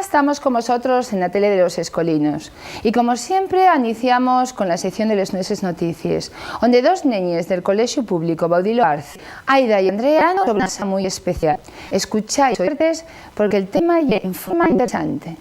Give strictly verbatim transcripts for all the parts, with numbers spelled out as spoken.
Estamos con vosotros en la tele de los escolinos. Y como siempre, aniciamos con la sección de les nueses noticies, onde dos neñes del Colexiu Público Baudilio Arce, Aida y Andrea, nos dan una sorpresa muy especial. Escucháis, porque el tema ye en forma interesante.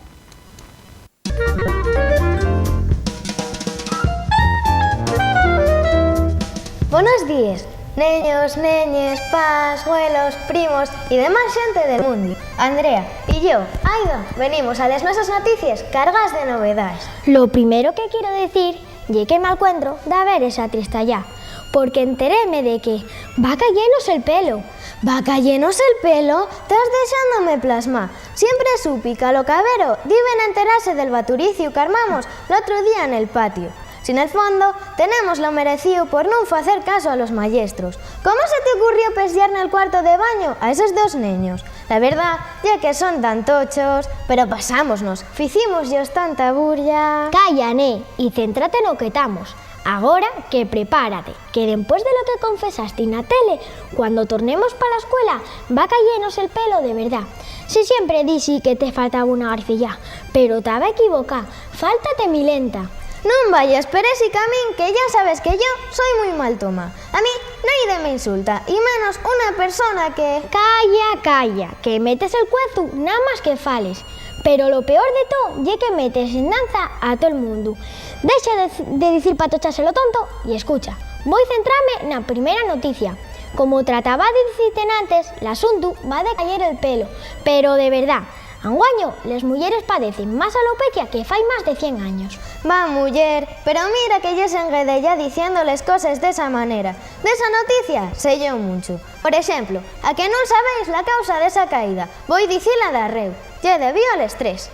Bonos díes, neños, neñes, pas, güelos, primos y demás xente del mundu. Andrea y yo, Aida, venimos a les nueses noticies cargaes de novedaes. Lo primero que quiero decir ye que m'alcuentro d'haber esa tristallá, porque enteréme de que va cayenos el pelo. ¿Va cayenos el pelo? Tás dexándome plasmá. Siempre supi qu'a lo cabero diben enterase del baturiciu qu'armamos l'otru día nel patiu. Si nel fondo tenemos lo merecíu por nun facer caso a los mayestros. ¿Cómo se t'ocurrió pesllar nel cuarto de baño a esos dos neños? La verdá ye que son tan tochos, pero pasámonos, ficímos-yos tanta burlla. Calla, né, y céntrate no que tamos. Agora que prepárate, que dempués de lo que confesasti na tele, cuando tornemos pa la escuela, va cayenos el pelo de verdá. Si siempre dixi que te faltaba una garfilla, pero taba equivocá, fáltate milenta. Nun vayas per esi camín, que yá sabes que yo soi mui mal tomá. A mí naide m'insulta, y menos una persona que... Calla, calla, que metes el cuezu namás que fales. Pero lo peor de too ye que metes en danza a tol mundu. Dexa de, de dicir patochas a lo tonto y escucha, voi centrame na primera noticia. Como trataba de dicite enantes, l'asuntu va de cayer el pelo, pero de verdá, anguaño les muyeres padecen más alopecia que fai más de cien años. Va, muyer, pero mira que yes enguedeya diciendo les coses d'esa manera. D'esa noticia sé yo muncho. Por exemplo, a que nun sabéis la causa d'esa caída, voi dicila d'arreu. Ye debido al estrés.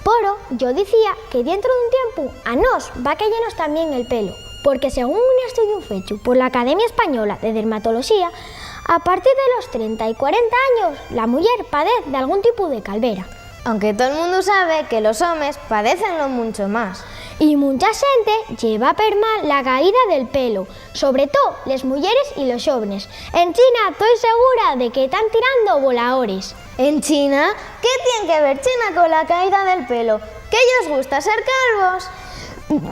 Poro, yo dicía que dientro d'un tiempu a nós va cayenos tamién el pelo, porque según un estudiu fechu pola Academia Española de Dermatoloxía, a partir de los trenta y cuarenta años, la muyer padez d'algún tipu de calvera. Aunque tol mundu sabe que los homes padécenlo muncho más. Y muncha xente lleva per mal la caída del pelo, sobre too les muyeres y los xóvenes. En China toi segura de que tán tirando voladores. ¿En China? ¿Qué tien que ver China cola caída del pelo? ¿Qué-yos gusta, ser calvos?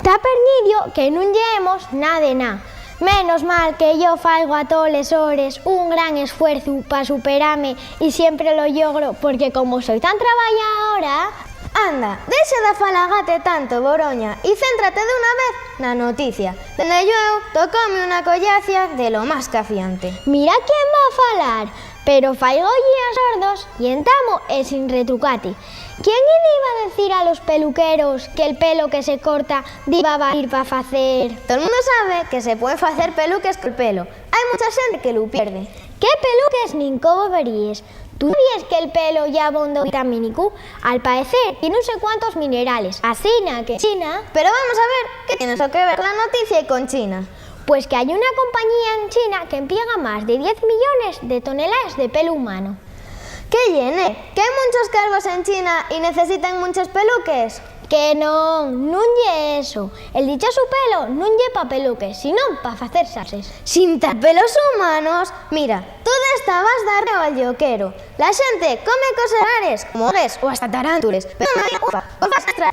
Ta pernidio que nun lleemos na de na. Menos mal que yo faigo a toles hores un gran esfuerzu pa superame y siempre lo llogro, porque como soi tan trabayadora... Anda, dexa d'afalagate tanto, boroña, y céntrate d'una vez na noticia. Dende llueu, tocóme una collacia de lo más cafiante. Mira quién va a falar, pero faigo guías sordos y entamo ensin retrucate. ¿Quién-y diba decir a los peluqueros que'l pelo que se corta diba valir pa facer? Tol mundu sabe que se pueden facer peluques col pelo. Hai muncha xente que lu pierde. ¿Qué peluques nin coboberíes? ¿Tú sabíes que'l pelo ye abondo vitamínicu? Al paecer tien nun sé cuántos minerales, asina que China... Pero vamos a ver qué tien eso que ver la noticia con China. Pues que hai una compañía en China qu'empliega más de diez millones de tonelaes de pelu humano. ¿Qué ye, né? ¿Qu'hai munchos calvos en China y necesiten munchos peluques? Que non, nun ye eso. El dichosu pelo nun ye pa peluques, sinón pa facer salses. ¿Xintar pelos humanos? Mira, tú d'esta vas darreu al lloquero. La xente come coses rares, como agues o hasta tarántules, pero no hay ufa, o fas extra,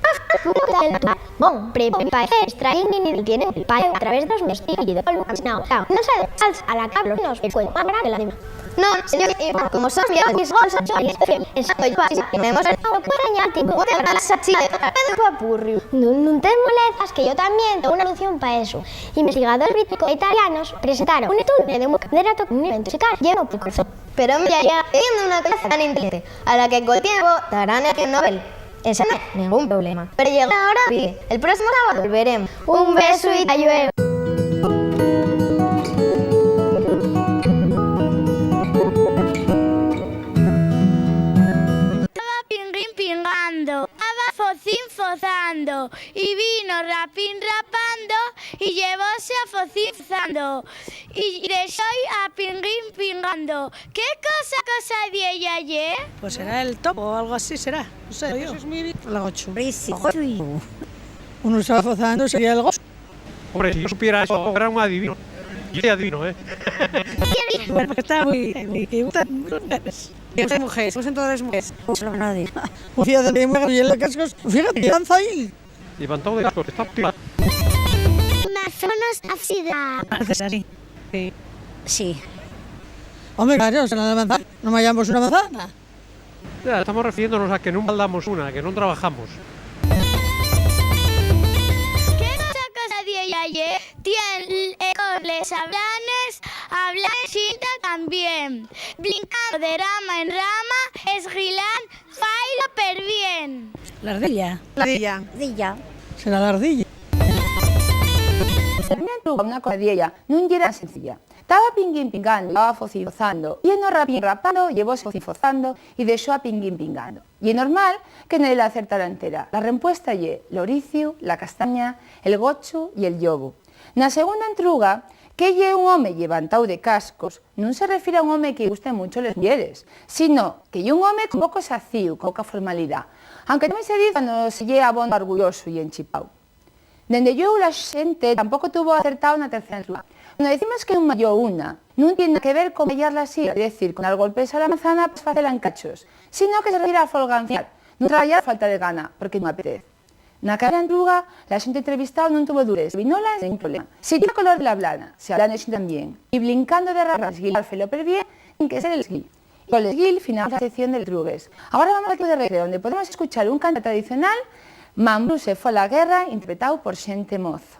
bon, pero al paecer extraen mineral que nel paeu a través de los medios y de polvo contaminao. Claro, no se salsa a la cabra, no se cuenta más grande la demás. No, señor, igual, como son mis gols, yo les... Exacto, yo así, tenemos el... No puede añadir tiempo, puede dar la salchicha, puede papurrio. Nun, nun te molezas, que yo tamién tengo una solución pa eso. Investigadores británicos e italianos presentaron un estudiu de un candidato con un evento musical lleno por corazón. Pero mira, ya, teniendo una cabeza tan inteligente, a la que col tiempo darán el premio Nobel. Esa no es ningún problema. Pero llegó la hora, el próximo sábado volveremos. Un besu y ta llueu. Taba Pinguín pingando, taba Focín fozando, y vino Rapín rapando, y llevóse a Focín fozando, y dexói a Pinguín pingando. ¿Qué cosa, cosa vieya ye? Pues será el topo o algo así, será. No sé yo. La gochu. Uno está fozando, sería el gochu. Hombre, si yo supiera eso, era un adivino. Yo soy adivino, ¿eh? Bueno, está muy bien, me gusta, muy bien. Mujeres, mujeres, todas las mujeres. Solo nadie. Pues fíjate, que hay mujeres y en los cascos, fíjate, que lanza ahí. Levantao de cascos, está activa. Más o menos así da. Parece así. Sí. Sí. Home, claro, se non avanzar, non vayamos una manzana. Ya, estamos refiriéndonos a que nun baldamos una, que non trabajamos. ¿Qué nos sacas a diella ye? Tien, eh, corles, ablanes, ablanes, xinta también. Blincando de rama en rama, esguilán, failo perbién. L'ardilla. L'ardilla. Ardilla. Será l'ardilla. Una codiella nun yera sencilla. Taba Pinguín pingando, taba Focín fozando, y en o rapín rapando, llevóse Focín fozando y dexó a Pinguín pingando. Ye normal que nadie la acertara entera. La rempuesta ye l'oriciu, la castaña, el gochu y el llobu. Na segunda entruga, qué ye un home llevantáu de cascos nun se refiere a un home que guste muncho les muyeres, sino que ye un home con poco xacíu, con poca formalidá, anque tamién se diz cuando se ye abondo arguyosu y enchipáu. Dende llueu, la xente tampoco tuvo acertao na tercera entruga. Cuando decimos que nun mayó una, nun tien nada que ver con mayar la sila, es decir, con dar golpes a la manzana pa facela en cachos, sino que se refiere a folganciar, nun trabayar a falta de gana, porque nun apetez. Na cabera entruga, la xente entrevistao nun tuvo dures, vinolas, nengún problema. Si tien color de la blana, si ablana xinta tamién, y blincando de rama, esguilar failo perbién, tien que ser el esguil. Y col esguil finamos la sección de les entrugues. Agora vamos al tiempu de recreo, onde podemos escuchar un cantar tradicional, Mambrú se fue a la guerra, interpretáu por xente mozo.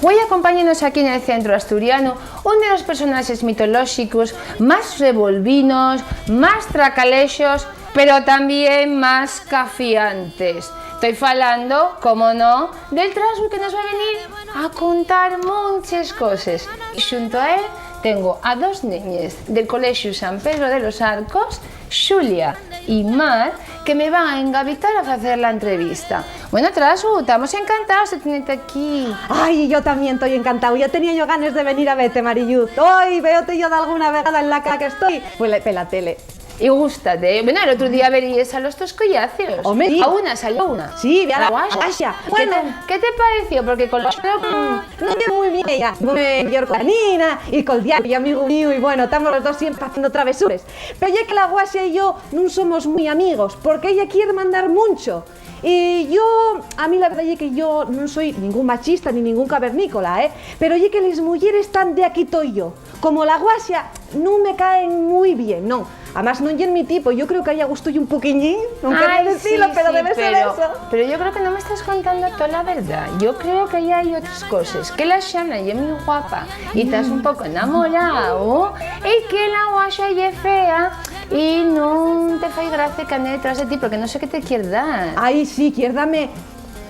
Güei acompáñanos aquí nel Centru Asturianu un de los personaxes mitolóxicos más revolvinos, más tracalexos, pero tamién más cafiantes. Toi falando, como no, del trasgu que nos va venir a contar munches coses. Y xunto a él tengo a dos neñes del Colexu San Pedro de los Arcos, Xulia y Mar, que me van a engavitar a facer la entrevista. Bueno, trasgu, tamos encantaos de tenete aquí. Ai, yo tamién toi encantao. Ya tenía yo ganes de venir a vete, Mariyuz. Oi, véote yo dalguna vegada en la ca que estoi, pues, pela tele. Y gústate, eh? Bueno, el otru día veríes a los tos collacios. Home, sí. A una salió una. Sí, ve a la, a la guaxa. Guaxa. ¿Qué te, bueno, qué te pareció? Porque con los, mm, no te muy bien ella. Muy bien, yo con la Nina y col Diego, y amigu míu, y bueno, tamos los dos siempre haciendo travesuras. Pero ye que la guaxa y yo nun somos muy amigos, porque ella quier mandar muncho. Y yo, a mí la verdad ye que yo nun soi ningún machista ni ningún cavernícola, ¿eh? Pero ye que les muyeres tán de aquí toi yo. Como la guaxa nun me caen muy bien, non. Amás, nun ye'l mi tipo, yo creo que a ella gustó-y un poquiñín, nun quería decilo, sí, pero sí, debe ser eso. Pero yo creo que no me estás contando toda la verdad. Yo creo que ahí hay otras cosas. Que la Xana ye muy guapa y tas un poco enamorao, y que la guaxa ye fea y nun te fai gracia que ande detrás de ti, porque no sé qué te quier dar. Ai, sí, quier dame.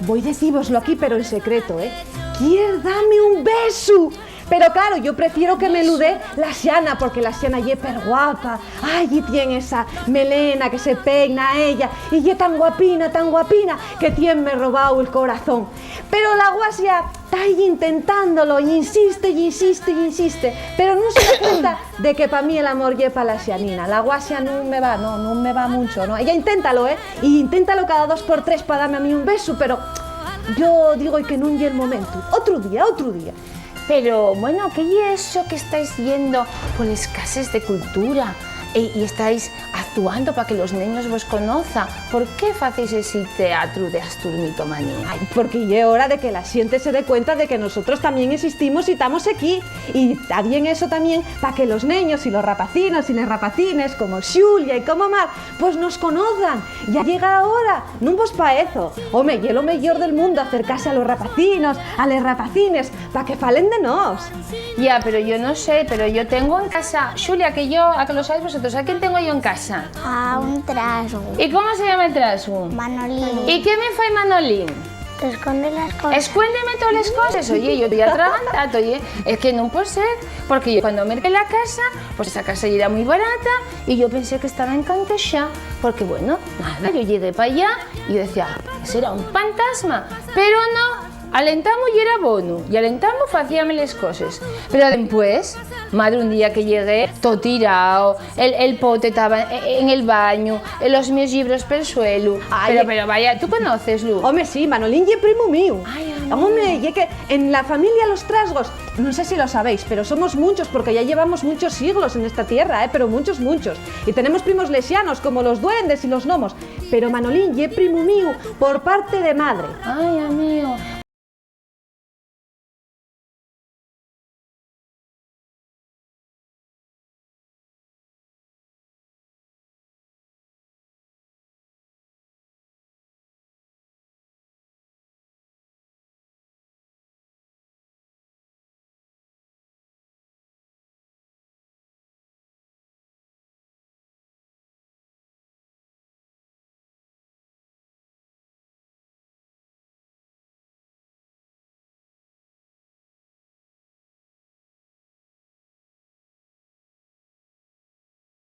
Voi decívoslo aquí, pero en secreto, ¿eh? Quier dame un besu. Pero claro, yo prefiero que me lu dé la Xana, porque la Xana ye perguapa. Ai, y tien esa melena que se peina ella, y ye tan guapina, tan guapina, que tienme robáu'l corazón. Pero la guaxa ta ahí intentándolo, y insiste, y insiste, y insiste, pero nun se da cuenta de que pa mí el amor ye pa la Xanina. La guaxa nun me va, no, nun me va muncho, no. Ella inténtalo, ¿eh? Y inténtalo cada dos por tres pa dame a mí un besu, pero yo digo-y que nun ye el momentu. Otru día, otru día. Pero, bueno, ¿qué ye eso que estáis yendo poles cases de cultura, eh, y estáis actuando pa que los neños vos conozan? ¿Por qué facéis esi teatru de Asturmitomanía? Ai, porque ye hora de que la xente se dé cuenta de que nosotros tamién existimos y tamos equí. Y ta bien eso tamién pa que los neños y los rapacinos y les rapacines, como Xulia y como Mar, pues nos conozan. Ya llega la hora, ¿nun vos paezo? Home, ye lo meyor del mundo acercase a los rapacinos, a les rapacines, pa que falen de nós. Ya, pero yo no sé, pero yo tengo en casa, Xulia, que yo, a que lo sabéis vosotros, ¿a quién tengo yo en casa? A un trasgu. ¿Y cómo se llama el trasgu? Manolín. ¿Y qué me fai Manolín? Te esconde las cosas. Escuéndeme todas las cosas. Oye, yo voy a trabajar, oye, es que no puede ser, porque yo cuando merqué la casa, pues esa casa ya era muy barata y yo pensé que estaba encantexa, porque bueno, nada, yo llegué para allá y yo decía, "Será un fantasma", pero no. Al entamu yera bono, y al entamu facíame les coses. Pero dempués, madre, un día que llegué, to tirao, el, el pote taba en, en el bañu, los mios llibros pel suelu. Ai, pero, eh, pero vaya, ¿tú conoces, Lu? Home, sí, Manolín ye primu míu. Ai, amigo. Home, ye que en la familia los trasgos, no sé si lo sabéis, pero somos munchos, porque ya llevamos munchos siglos en esta tierra, eh, pero munchos, munchos. Y tenemos primos lexanos, como los duendes y los gnomos. Pero Manolín ye primu míu por parte de madre. Ai, amigo.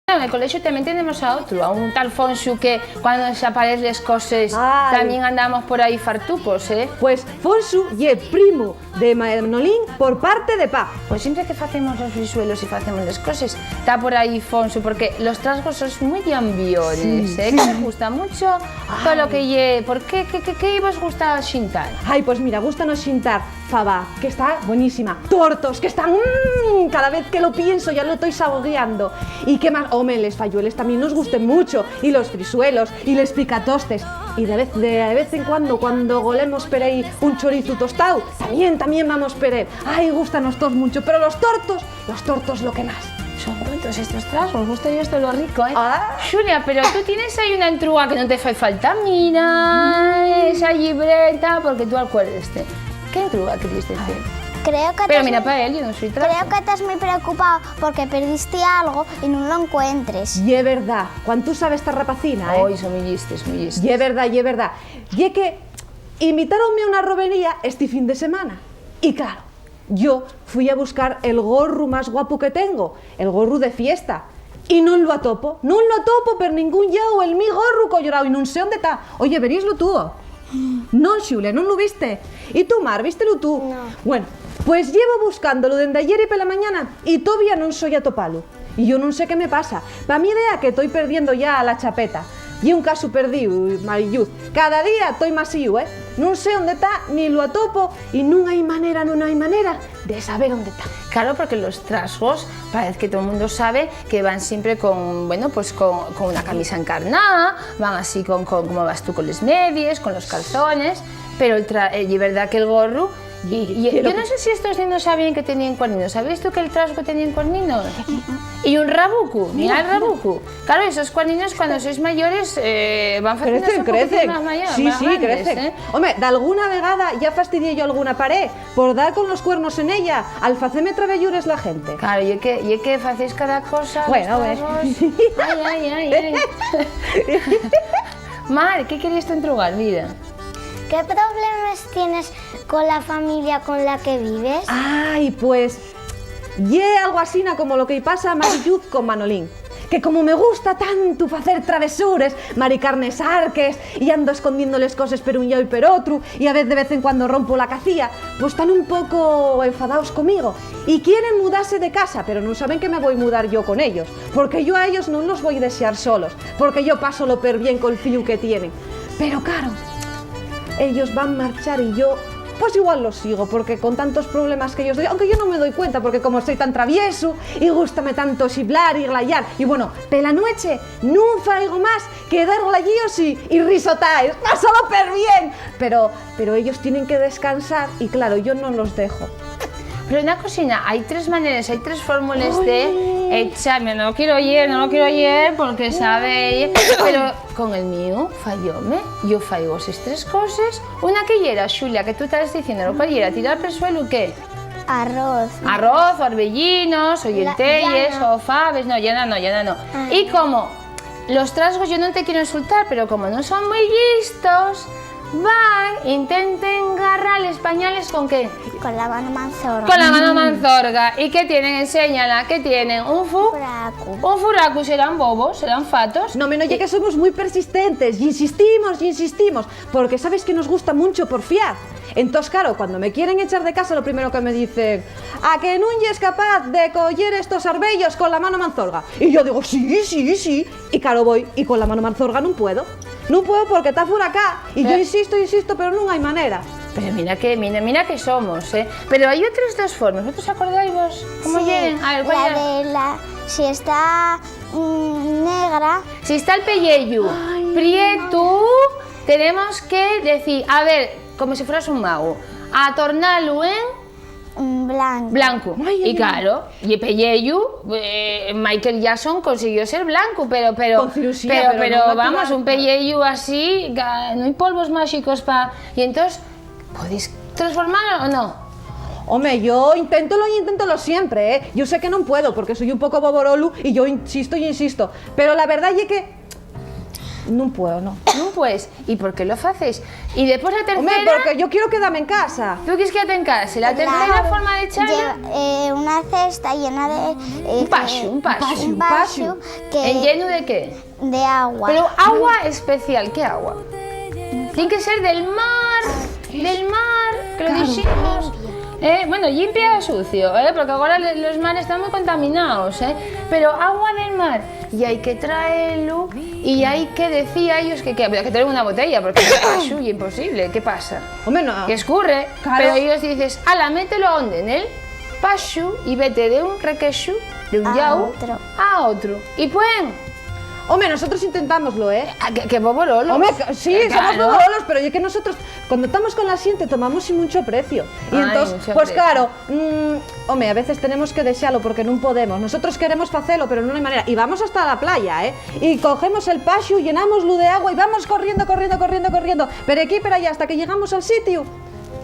En el colegio también tenemos a otro, a un tal Fonsu que cuando desaparecen las cosas, ai, también andamos por ahí fartupos, ¿eh? Pues Fonsu ye primo de Manolín por parte de pa. Pues siempre que facemos los frisuelos y facemos las cosas, está por ahí Fonsu, porque los trasgos son muy ambiores, sí, ¿eh? Sí. Que nos gusta mucho todo lo que lle... ¿Por qué? ¿Qué, qué, qué vos gusta xintar? Ai, pues mira, gústanos xintar faba, que está buenísima. Tortos, que están, mm, cada vez que lo pienso ya lo estoy saboreando. ¿Y qué más? Home, les fayueles también nos gusten mucho, y los frisuelos, y les picatostes. Y de vez, de vez en cuando, cuando golemos per ahí un chorizu tostao, también, también vamos per él. Ai, gústanos todos mucho, pero los tortos, los tortos lo que más. Son buenos estos tragos, gusta yo esto lo rico, ¿eh? Ah. Xulia, pero tú tienes ahí una entruga que no te fai falta. Mira, mm, esa llibreta, porque tú acuérdeste. ¿Qué entruga querías decir? Creo que... Pero mira, pa él, yo no soy trapo. Creo que estás muy preocupado porque perdiste algo y no lo encuentres. Ye verdad, cuántu sabe esta rapacina, ¿eh? Oi, son muy llistes, muy llistes. Ye verdad, ye verdad. Ye que invitáronme a una robería esti fin de semana. Y claro, yo fui a buscar el gorru más guapu que tengo, el gorru de fiesta. Y nun lo atopo, nun lo atopo per ningún llau, el mi gorru collorao, y nun sé ónde ta. Oye, veríslu tú? Non, Xulia, nun lu viste? ¿Y tú, Mar, vístelu tú? No. Bueno, pues llevo buscándolo dende ayeri pela mañana y tovía nun soi atopalu. Y yo nun sé qué me pasa. Pa mi idea que toi perdiendo ya la chapeta. Ye un casu perdíu, Marilluz. Cada día toi más síu, ¿eh? Nun sé ónde ta, ni lo atopo, y nun hai manera, nun hai manera de saber ónde ta. Claro, porque los trasgos parece que todo el mundo sabe que van siempre con, bueno, pues con, con una camisa encarnada, van así con, con, como vas tú, con les medias, con los calzones, pero el tra-, eh, ye verdad que el gorru, y, y, yo no sé si estos nenos sabían que tenían cuerninos. ¿Sabías tú que el trasgo tenían cuerninos? Y un rabucu, mira el rabucu. Claro, esos cuerninos cuando sois mayores, eh, van faciéndose un poquitín más mayores, más grandes, ¿eh? Crecen, crecen. Home, d'alguna vegada ya fastidié yo alguna paré por dar con los cuernos en ella, al faceme travellures la gente. Claro, ye que, ye que facéis cada cosa, bueno, los tragos. Ai, ai, ai, ai. Mar, ¿qué querías tú entrugar, vida? ¿Qué problemas tienes con la familia con la que vives? Ai, pues, Ye algo asina como lo que-y pasa a Mari Lluz con Manolín, que como me gusta tantu facer travesures, Mari Carnes Arques, y ando escondiendo les coses per un llau y per otru, y a vez, de vez en cuando rompo la cacía, pues tán un poco enfadaos comigo, y quieren mudase de casa, pero nun saben que me voi mudar yo con ellos, porque yo a ellos nun los voi dexar solos, porque yo paso lo per bien col fríu que tienen. Pero, claro, ellos van marchar y yo, pues, igual los sigo, porque con tantos problemas que ellos doy, aunque yo no me doy cuenta, porque como soy tan traviesu y gústame tanto xiblar y glayar, y, bueno, pela nueche nun faigo más que dar glayíos y, y risotaes, pásalo per bien, pero, pero ellos tienen que descansar y, claro, yo no los dejo. Pero una cosina, hay tres maneras, hay tres fórmulas de echarme. No lo quiero oír, no lo quiero oír, porque sabe ella. Pero con el mío, fallóme, yo faigo eses tres coses. Una que yera, Xulia, que tú estabas diciendo, lo cual yera tirar per suelu, ¿qué? Arroz. Arroz, o arbellinos, o llentejas, o faves. No, llana no, llana no. Ah. Y como los trasgos, yo no te quiero insultar, pero como no son muy llistos, van, intenten garrar les pañales, ¿con qué? Con la mano manzorga. Con la mano manzorga. ¿Y qué tienen? Enséñala. ¿Qué tienen? Un fu-, furacu. Un furacu. ¿Serán bobos? ¿Serán fatos? No, menos ye que somos muy persistentes. Y insistimos, y insistimos. Porque sabes que nos gusta mucho porfiar. Entós, claro, cuando me quieren echar de casa, lo primero que me dicen, ¿a que nun yes capaz de coyer estos arbellos con la mano manzorga? Y yo digo, sí, sí, sí. Y, claro, voy, y con la mano manzorga nun puedo. Nun puedo porque ta furacá. Y yo insisto, insisto, pero nun hai manera. Pero mira que, mira, mira que somos, ¿eh? Pero hay otras dos formas. ¿Vosotros acordáisvos cómo lleguen? A ver, ¿cuál era? La de la, si está, mm, negra. Si está el pelleyu prietu, tenemos que decir, a ver, como si fueras un mago, a tornalu en blanco. Blanco. Y claro, y el pelleyu, eh, Michael Jackson consiguió ser blanco, pero, pero, con cirugía, pero, pero no vamos, natural. Un pelleyu así, ga-, no hay polvos mágicos pa. Y entonces, ¿podéis transformarlo o no? Home, yo inténtolo y inténtolo siempre, ¿eh? Yo sé que non puedo, porque soy un poco boborolu y yo insisto y insisto. Pero la verdad ye que nun puedo, no. Nun puedes. ¿Y por qué lo faces? Y después la tercera. Home, porque yo quiero quedarme en casa. ¿Tú quieres quedarte en casa? La tercera forma de echarlo. Claro. Lle-, eh, una cesta llena de, eh, un paxu, un paxu. Un paxu, un paxu. ¿En lleno de qué? De agua. Pero agua especial, ¿qué agua? Tiene que ser del mar, del mar, que lo dijimos. Eh, bueno, llimpia o sucio, eh, porque ahora le-, los mares están muy contaminados, eh, pero agua del mar. Y hay que traerlo y hay que decir a ellos que, que había que traer una botella, porque el paxu ye imposible, ¿qué pasa? Home, no. Que escurre, claro. Pero ellos dices, ala, mételo a onde, nel paxu, y vete de un requexu, de un llau, a otro. A otro. Y pueden. Home, nosotros intentámoslo, ¿eh? Ah, que, que boborolos. Home, que, sí, somos boborolos, pero es que nosotros, cuando estamos con la xente, tomamos sin mucho precio. Y entonces, pues claro, mm, home, a veces tenemos que dexalo porque nun podemos. Nosotros queremos facelo, pero nun hai manera. Y vamos hasta la playa, ¿eh? Y cogemos el paxu, llenámoslo de agua y vamos corriendo, corriendo, corriendo, corriendo. Pero aquí, pero allá, hasta que llegamos al sitio.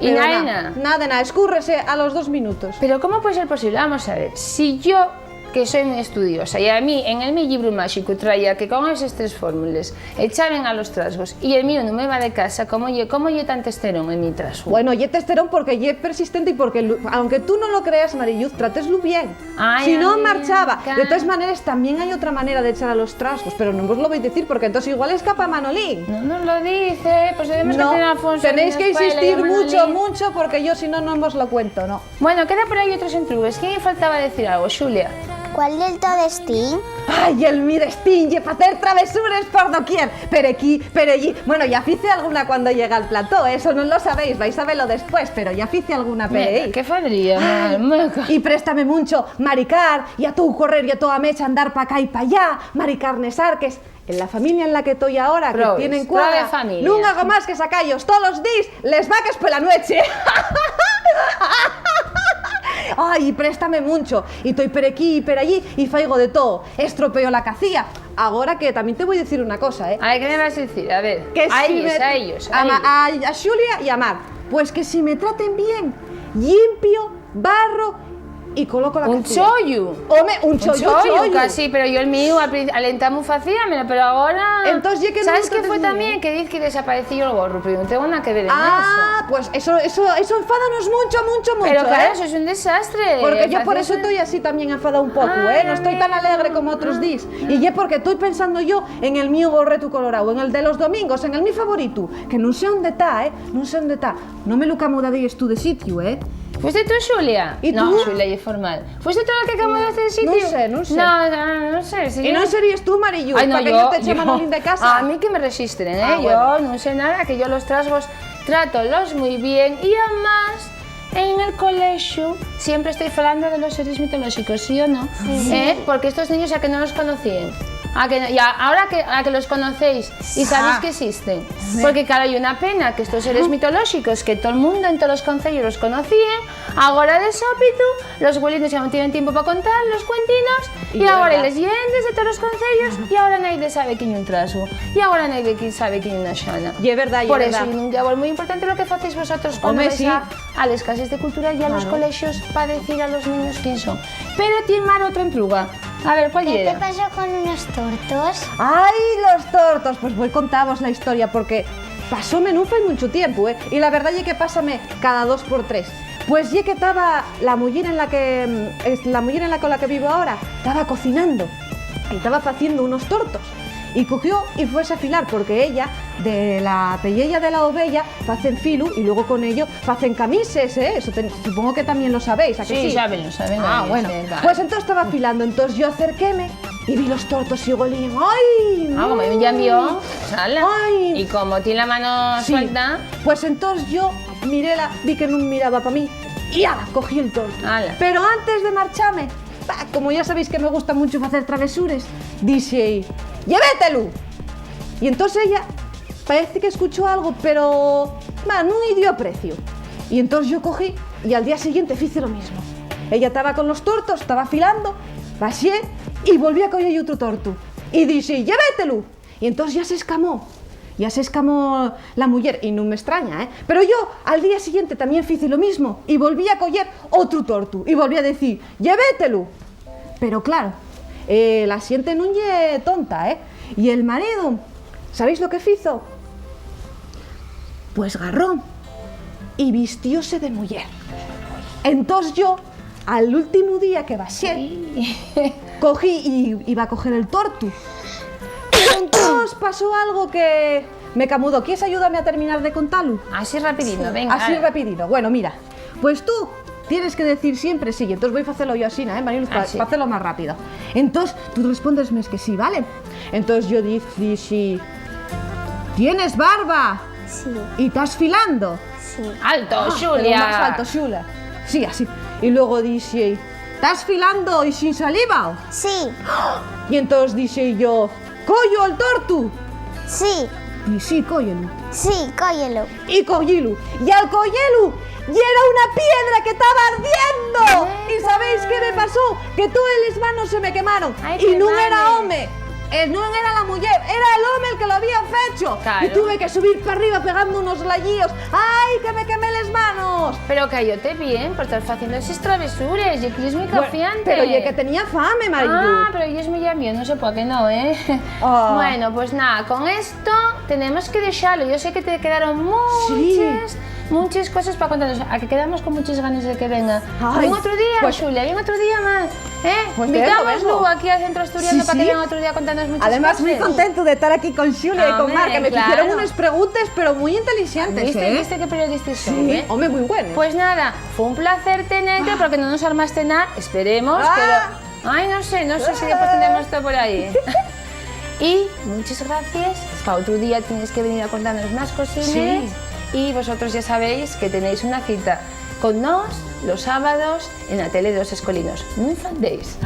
Y nada, nada, nada, escúrrese a los dos minutos. Pero ¿cómo puede ser posible? Vamos a ver, si yo, que soy muy estudiosa, y a mí, en el mi llibru máxicu, traía que con eses tres fórmules echaben a los trasgos, y el mío nun me va de casa, ¿cómo ye, cómo ye tan testerón el mi trasgu? Bueno, ye testerón porque ye persistente y porque, lu-, aunque tú no lo creas, Mari Lluz, tráteslu bien. Ay, si no, amiga, marchaba. De todas maneras, también hay otra manera de echar a los trasgos, pero no vos lo voy a decir porque entonces igual escapa Manolín. No nos lo dice, pues debemos que tener a Alfonso. No, tenéis que insistir mucho, mucho, porque yo si no, no os lo cuento, no. Bueno, queda por ahí otros entrugues. ¿Quién faltaba decir algo, Xulia? ¿Cuál del to destín? Ay, el mi destín ye facer travesures por doquier, per equí, per ellí. Bueno, ya fice alguna cuando llegué al plató, eso non lo sabéis, vais a velo después, pero ya fice alguna per eí. Qué fadría, mal, maca. Y préstame muncho maricar, y a tou correr, y a toa mecha andar pa acá y pa allá, maricar nes arques. En la familia en la que toi ahora, que tienen cuadra, nun hago más que sacallos tolos díes les vaques pela nueche. Ay, y préstame muncho, y toi per equí y per allí, y faigo de too, estropeo la cacía. Agora que también te voy a decir una cosa, ¿eh? A ver, ¿qué me vas a decir? A ver, que a ellos, a ellos, a, a Xulia y a Mar. Pues que si me traten bien, llimpio, barro y coloco la Un castilla. Chollu. Home, un Un chollu, chollu, chollu. Casi, pero yo el mío al prin-, al entamu facíamelo, pero ahora Entós ye que ¿Sabes qué fue también? Que diz que desapareció el gorro, pero yo no tengo nada que ver en Ah, eso. Pues eso, eso, eso enfádanos mucho, mucho, mucho, Pero claro, ¿eh? Eso es un desastre. Porque yo por eso estoy así también enfadada un poco, Ay, ¿eh? No estoy tan alegre como otros días. Y ye porque estoy pensando yo en el mío gorretu colorado, en el de los domingos, en el mi favorito, que no sé dónde está, ¿eh? No sé dónde está. No me lo camudadíes tú de sitio, ¿eh? ¿Fuiste tú, Xulia? ¿Y tú? No, Xulia, y es formal. ¿Fuiste tú la que cambiaste de sitio? No sé, no sé. No, no, no sé. Si ¿Y no serías tú, Mariyu? Ay, no, pa que yo, yo te eche yo, manolín de casa. A mí que me registren, ¿eh? Ah, bueno. Yo no sé nada, que yo los trasgos trato los muy bien. Y además, en el colegio siempre estoy hablando de los seres mitológicos, ¿sí o no? Sí. ¿Eh? Porque estos niños ya que no los conocían. A que no, y a-, ahora que, a que los conocéis y sabéis Ah. Que existen. Sí. Porque, claro, hay una pena que estos seres mitológicos que todo el mundo en todos los concellos los conocían, agora de sópitu, los güelinos ya no tienen tiempo pa contar los cuentinos, y Y agora verdad. Les lleyen de todos los concellos, y agora nadie sabe quién es un trasgo, y agora nadie qui-, sabe quién es una xana. Y es verdad, y Por es eso, verdad. Y un diablo muy importante lo que hacéis vosotros cuando Home, vais sí. a, a les cases de cultura y a los Claro. colegios pa decir a los niños quién son. Pero tiene mar otra entruga. A ver, ¿cuál ¿Qué te era? Pasó con unos tortos? ¡Ay, los tortos! Pues voy contavos la historia, porque pasóme nun fai munchu tiempu, ¿eh? Y la verdad ye que pásame cada dos por tres. Pues ye que taba la muyer en la que, mm, es, la muyer en la con la que vivo ahora, taba cocinando y taba faciendo unos tortos. Y cogió y fuese a filar, porque ella, de la pelleya de la oveya, facen filu y luego con ello facen camises, ¿eh? Eso ten-, supongo que también lo sabéis, ¿a que Sí, sí? Saben, lo saben, Ah, ahí, bueno. Sí, vale. Pues entonces estaba filando, entonces yo acerquéme y vi los tortos y golín, ¡ay! Ah, como ya vio, sala. ¡Ay! Y como tiene la mano Sí. Suelta. Pues entonces yo miréla, vi que no miraba pa mí y ¡ala! Cogí el torto. ¡Ala! Pero antes de marchame, pa, como ya sabéis que me gusta mucho hacer travesures, dixe, "Llévetelu". Y entonces ella parece que escuchó algo, pero, va, no dio precio. Y entonces yo cogí y al día siguiente hice lo mismo. Ella estaba con los tortos, estaba filando, bajé y volví a coger otro torto. Y dije, "Llévetelu". Y entonces ya se escamó. Ya se escamó la mujer, y no me extraña, ¿eh? Pero yo al día siguiente también hice lo mismo y volví a coger otro torto y volví a decir, "Llévetelu". Pero claro, eh, la xente nun ye tonta, ¿eh? Y el marido, ¿sabéis lo que fizo? Pues garró y vistióse de muyer. Entós yo, al últimu día que baxé, Sí. Cogí y iba a coger el tortu. Pero entós pasó algo que me camudó. ¿Quieres ayudarme a terminar de contarlo? Así rapidito, Sí. Venga, Así dale. Rapidito. Bueno, mira, pues tú tienes que decir siempre sí, y entonces voy a hacerlo yo así, ¿eh, Mariluz? Para hacerlo más rápido. Entonces tú respondes más que sí, ¿vale? Entonces yo di-, dixi, "¿Tienes barba? Sí. ¿Y estás filando?" Sí. Alto, Ah, Xulia. Pero más alto, Xulia. Sí, así. Y luego dixi, "¿Estás filando y sin saliva?" Sí. Y entonces dixi yo, "¿Coyo el tortu?" Sí. Y sí, cóyelo. Sí, cóyelo. Y cogilu. Y al coyelu, y era una piedra que estaba ardiendo. ¿Y sabéis qué me pasó? Que todas las manos se me quemaron. Ay, y no era home. Eh, no era la mujer, era el home el que lo había hecho. Claro. Y tuve que subir para arriba pegando unos ladillos. ¡Ay, que me quemé las manos! Pero cállate bien, por estar haciendo esas travesuras, y que es muy Bueno, cafiante. Pero ya que tenía fame, Marilu. Ah, pero ya es muy amigo, no sé por qué no, ¿eh? Ah. Bueno, pues nada, con esto tenemos que dejarlo. Yo sé que te quedaron Sí. muchas, muchas cosas para contarnos. A que quedamos con muchas ganas de que venga. Ay, Ven otro día, pues, Xulia, ven otro día más. ¿Eh? Pues te vengo, Invitámoslo vengo. Aquí al Centro Asturiano Sí, para que sí. Venga otro día a contarnos muchas Además, cosas. Muy contento de estar aquí con Xulia y con Hombre, Marc, que me claro. Hicieron unas preguntas, pero muy inteligentes, ¿Viste? ¿Eh? ¿Viste qué periodistas son, Sí, eh? Hombre, muy bueno. Pues nada, fue un placer tenerte, Ah. Porque no nos armaste nada, esperemos, Ah. Pero, ay, no sé, no sé si después tendremos esto por ahí. Y muchas gracias, para otro día tienes que venir a contarnos más cosines. Sí. Y vosotros ya sabéis que tenéis una cita con nos los sábados en la tele de los Escolinos. Nun faltéis.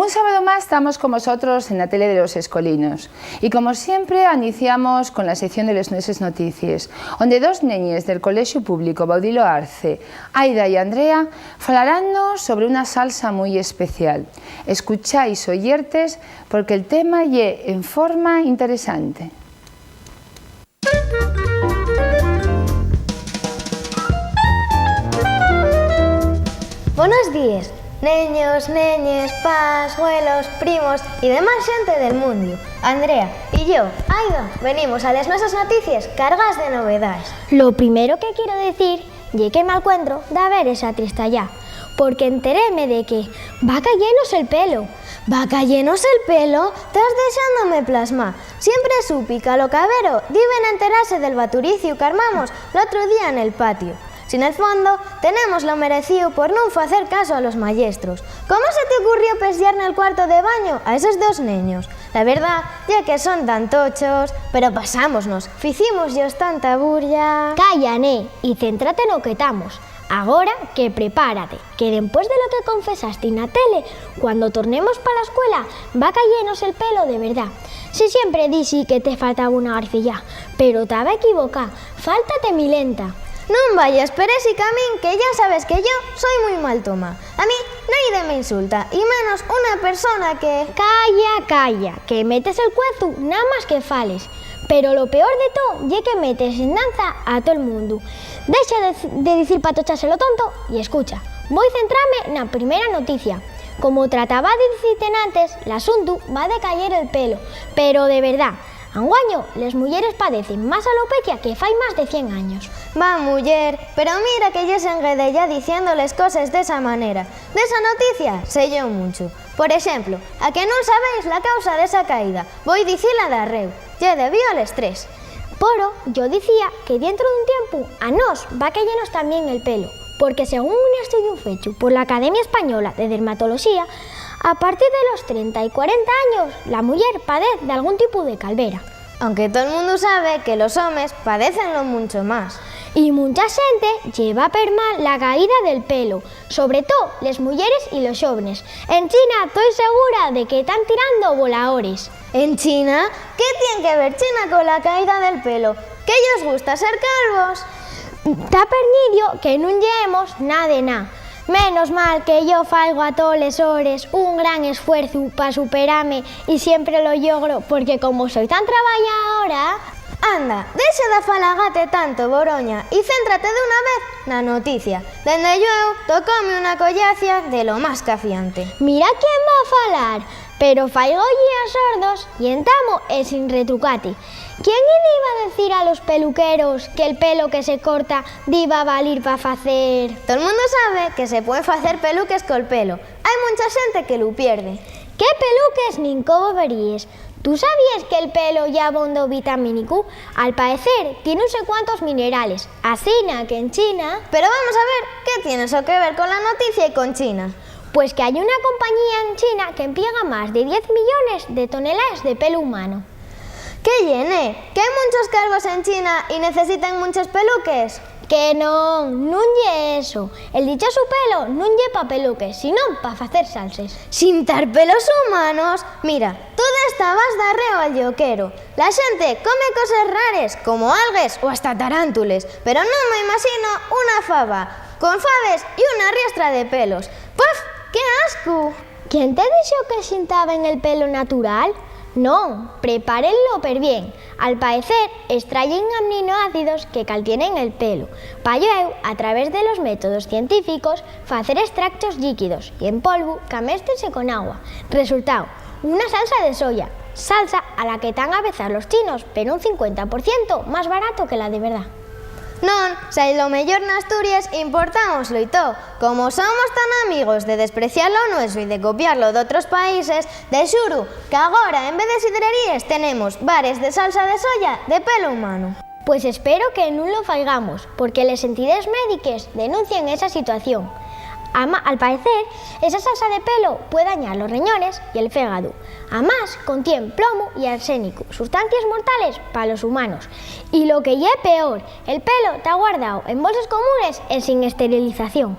Un sábado más tamos con vosotros en la tele de los escolinos. Y como siempre, aniciamos con la sección de les nueses noticies, onde dos neñes del Colexu Público Baudilo Arce, Aida y Andrea, falarannos sobre una salsa mui especial. Escucháis, oyentes, porque el tema ye en forma interesante. Bonos díes, neños, neñes, pas, güelos, primos y demás xente del mundiu. Andrea y yo, Aida, venimos a les nueses noticies cargás de novedaes. Lo primero que quiero decir ye que m'alcuentro d'haber esa tristallá, porque enteréme de que va cayénos el pelo. ¿Va cayénos el pelo? Tás dexándome plasmá. Siempre supi qu'a lo cabero diben enterase del baturiciu qu'armamos l'otru día nel patiu. Si nel fondo, tenémoslo merecíu por nun facer casu a los mayestros. ¿Cómo se t'ocurrió pesllar nel cuartu de bañu a esos dos neños? La verdá ye que son tan tochos, pero pasámosnos, ficímos-yos tanta burlla. Calla, né, y céntrate no que tamos. Agora que prepárate, que dempués de lo que confesasti na tele, cuando tornemos pa la escuela, va cayénos el pelo de verdá. Si siempre dixi que te faltaba una garfilla, pero taba equivocá, fáltate milenta. Nun vayas per esi camín, que yá sabes que yo soi mui mal tomá. A mí naide m'insulta, y menos una persona que... Calla, calla, que metes el cuezu namás que fales. Pero lo peor de too ye que metes en danza a tol mundu. Dexa de, de dicir patochas a lo tonto y escucha. Voi centrame na primera noticia. Como trataba de dicite enantes, l'asuntu va de cayer el pelo, pero de verdá. Anguaño, les muyeres padecen más alopecia que fai más de cien años. Va, muyer, pero mira que yes enguedeyá diciendo les coses d'esa manera. D'esa noticia sé yo muncho. Por exemplo, a que nun sabéis la causa d'esa caída, voi dicila d'arreu. Ye debido al estrés. Poro, yo dicía que dientro d'un tiempu a nós va cayenos tamién el pelo, porque según un estudiu fechu pola Academia Española de Dermatoloxía, a partir de los trenta y cuarenta años, la muyer padez d'algún tipu de calvera. Aunque tol mundu sabe que los homes padécenlo muncho más. Y muncha xente lleva per mal la caída del pelo, sobre too les muyeres y los xóvenes. En China, toi segura de que tán tirando volaores. ¿En China? ¿Qué tien que ver China cola caída del pelo? ¿Qué-yos gusta, ser calvos? Ta perñidio que nun lleemos na de na. Menos mal que yo faigo a toles hores un gran esfuerzu pa superame y siempre lo llogro, porque como soi tan trabayadora... Anda, dexa d'afalagate tanto, boroña, y céntrate d'una vez na noticia. Dende llueu, tocóme una collacia de lo más cafiante. Mira quién va a falar, pero faigo guías sordos y entamo ensin retrucate. ¿Quién-y diba decir a los peluqueros que'l pelo que se corta diba valir pa facer? Tol mundu sabe que se puen facer peluques col pelo. Hai muncha xente que lu pierde. ¿Qué peluques nin cobo veríes? ¿Tú sabíes que'l pelo ye abondo vitamínicu? Al paecer, tien unos cuantos minerales, asina que en China... Pero vamos a ver qué tien eso que ver cola noticia y con China. Pues que hai una compañía en China qu'empliega más de diez millones de tonelaes de pelu humano. ¿Qué ye, né? ¿Qu'hai munchos calvos en China y necesiten munchos peluques? Que non, nun ye eso. El dichosu pelo nun ye pa peluques, sinón pa facer salses. ¿Xintar pelos humanos? Mira, tú d'esta vas darréu al lloquero. La xente come coses rares, como algues o hasta tarántules, pero nun me imagino una fava con faves y una riestra de pelos. ¡Paf! ¡Qué ascu! ¿Quién te dixo que xintaben el pelo natural? Non, prepárenlo perbién. Al paecer, estrayen aminoácidos que caltienen el pelo, pa llueu, a través de los métodos científicos, facer extractos llíquidos y en polvu qu'améstense con agua. Resultáu, una salsa de soya, salsa a la que tán avezar los chinos per un cincuenta por cientu más barato que la de verdá. Non, si lo meyor n'Asturies importámoslo y too. Como somos tan amigos de despreciar lo nueso y de copiarlo d'otros países, de xuru qu'agora, en vez de sidreríes, tenemos bares de salsa de soya de pelu humano. Pues espero que nun lo faigamos, porque les entidaes médiques denuncien esa situación. Ama-, al paecer, esa salsa de pelo puede dañar los reñones y el fégadu. Amás, contien plomu y arsénicu, sustancies mortales pa los humanos. Y lo que ye peor, el pelo ta guardáu en bolses comunes ensin esterilización.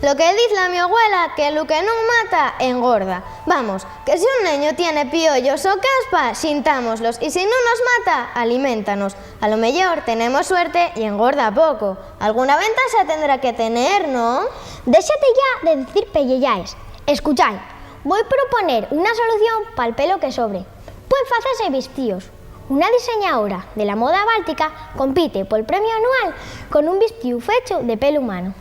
Lo que diz la mi abuela, que lo que nun mata, engorda. Vamos, que si un neñu tiene piollos o caspa, xintámoslos, y si nun nos mata, aliméntanos. A lo meyor tenemos suerte y engorda poco. Alguna ventaxa tendrá que tener, ¿non? Déxate ya de dicir pelleyaes. Escuchai, voi proponer una solución pal pelo que sobre. Puen facese vistíos. Una diseñadora de la moda báltica compite pol premiu anual con un vistíu fechu de pelu humanu.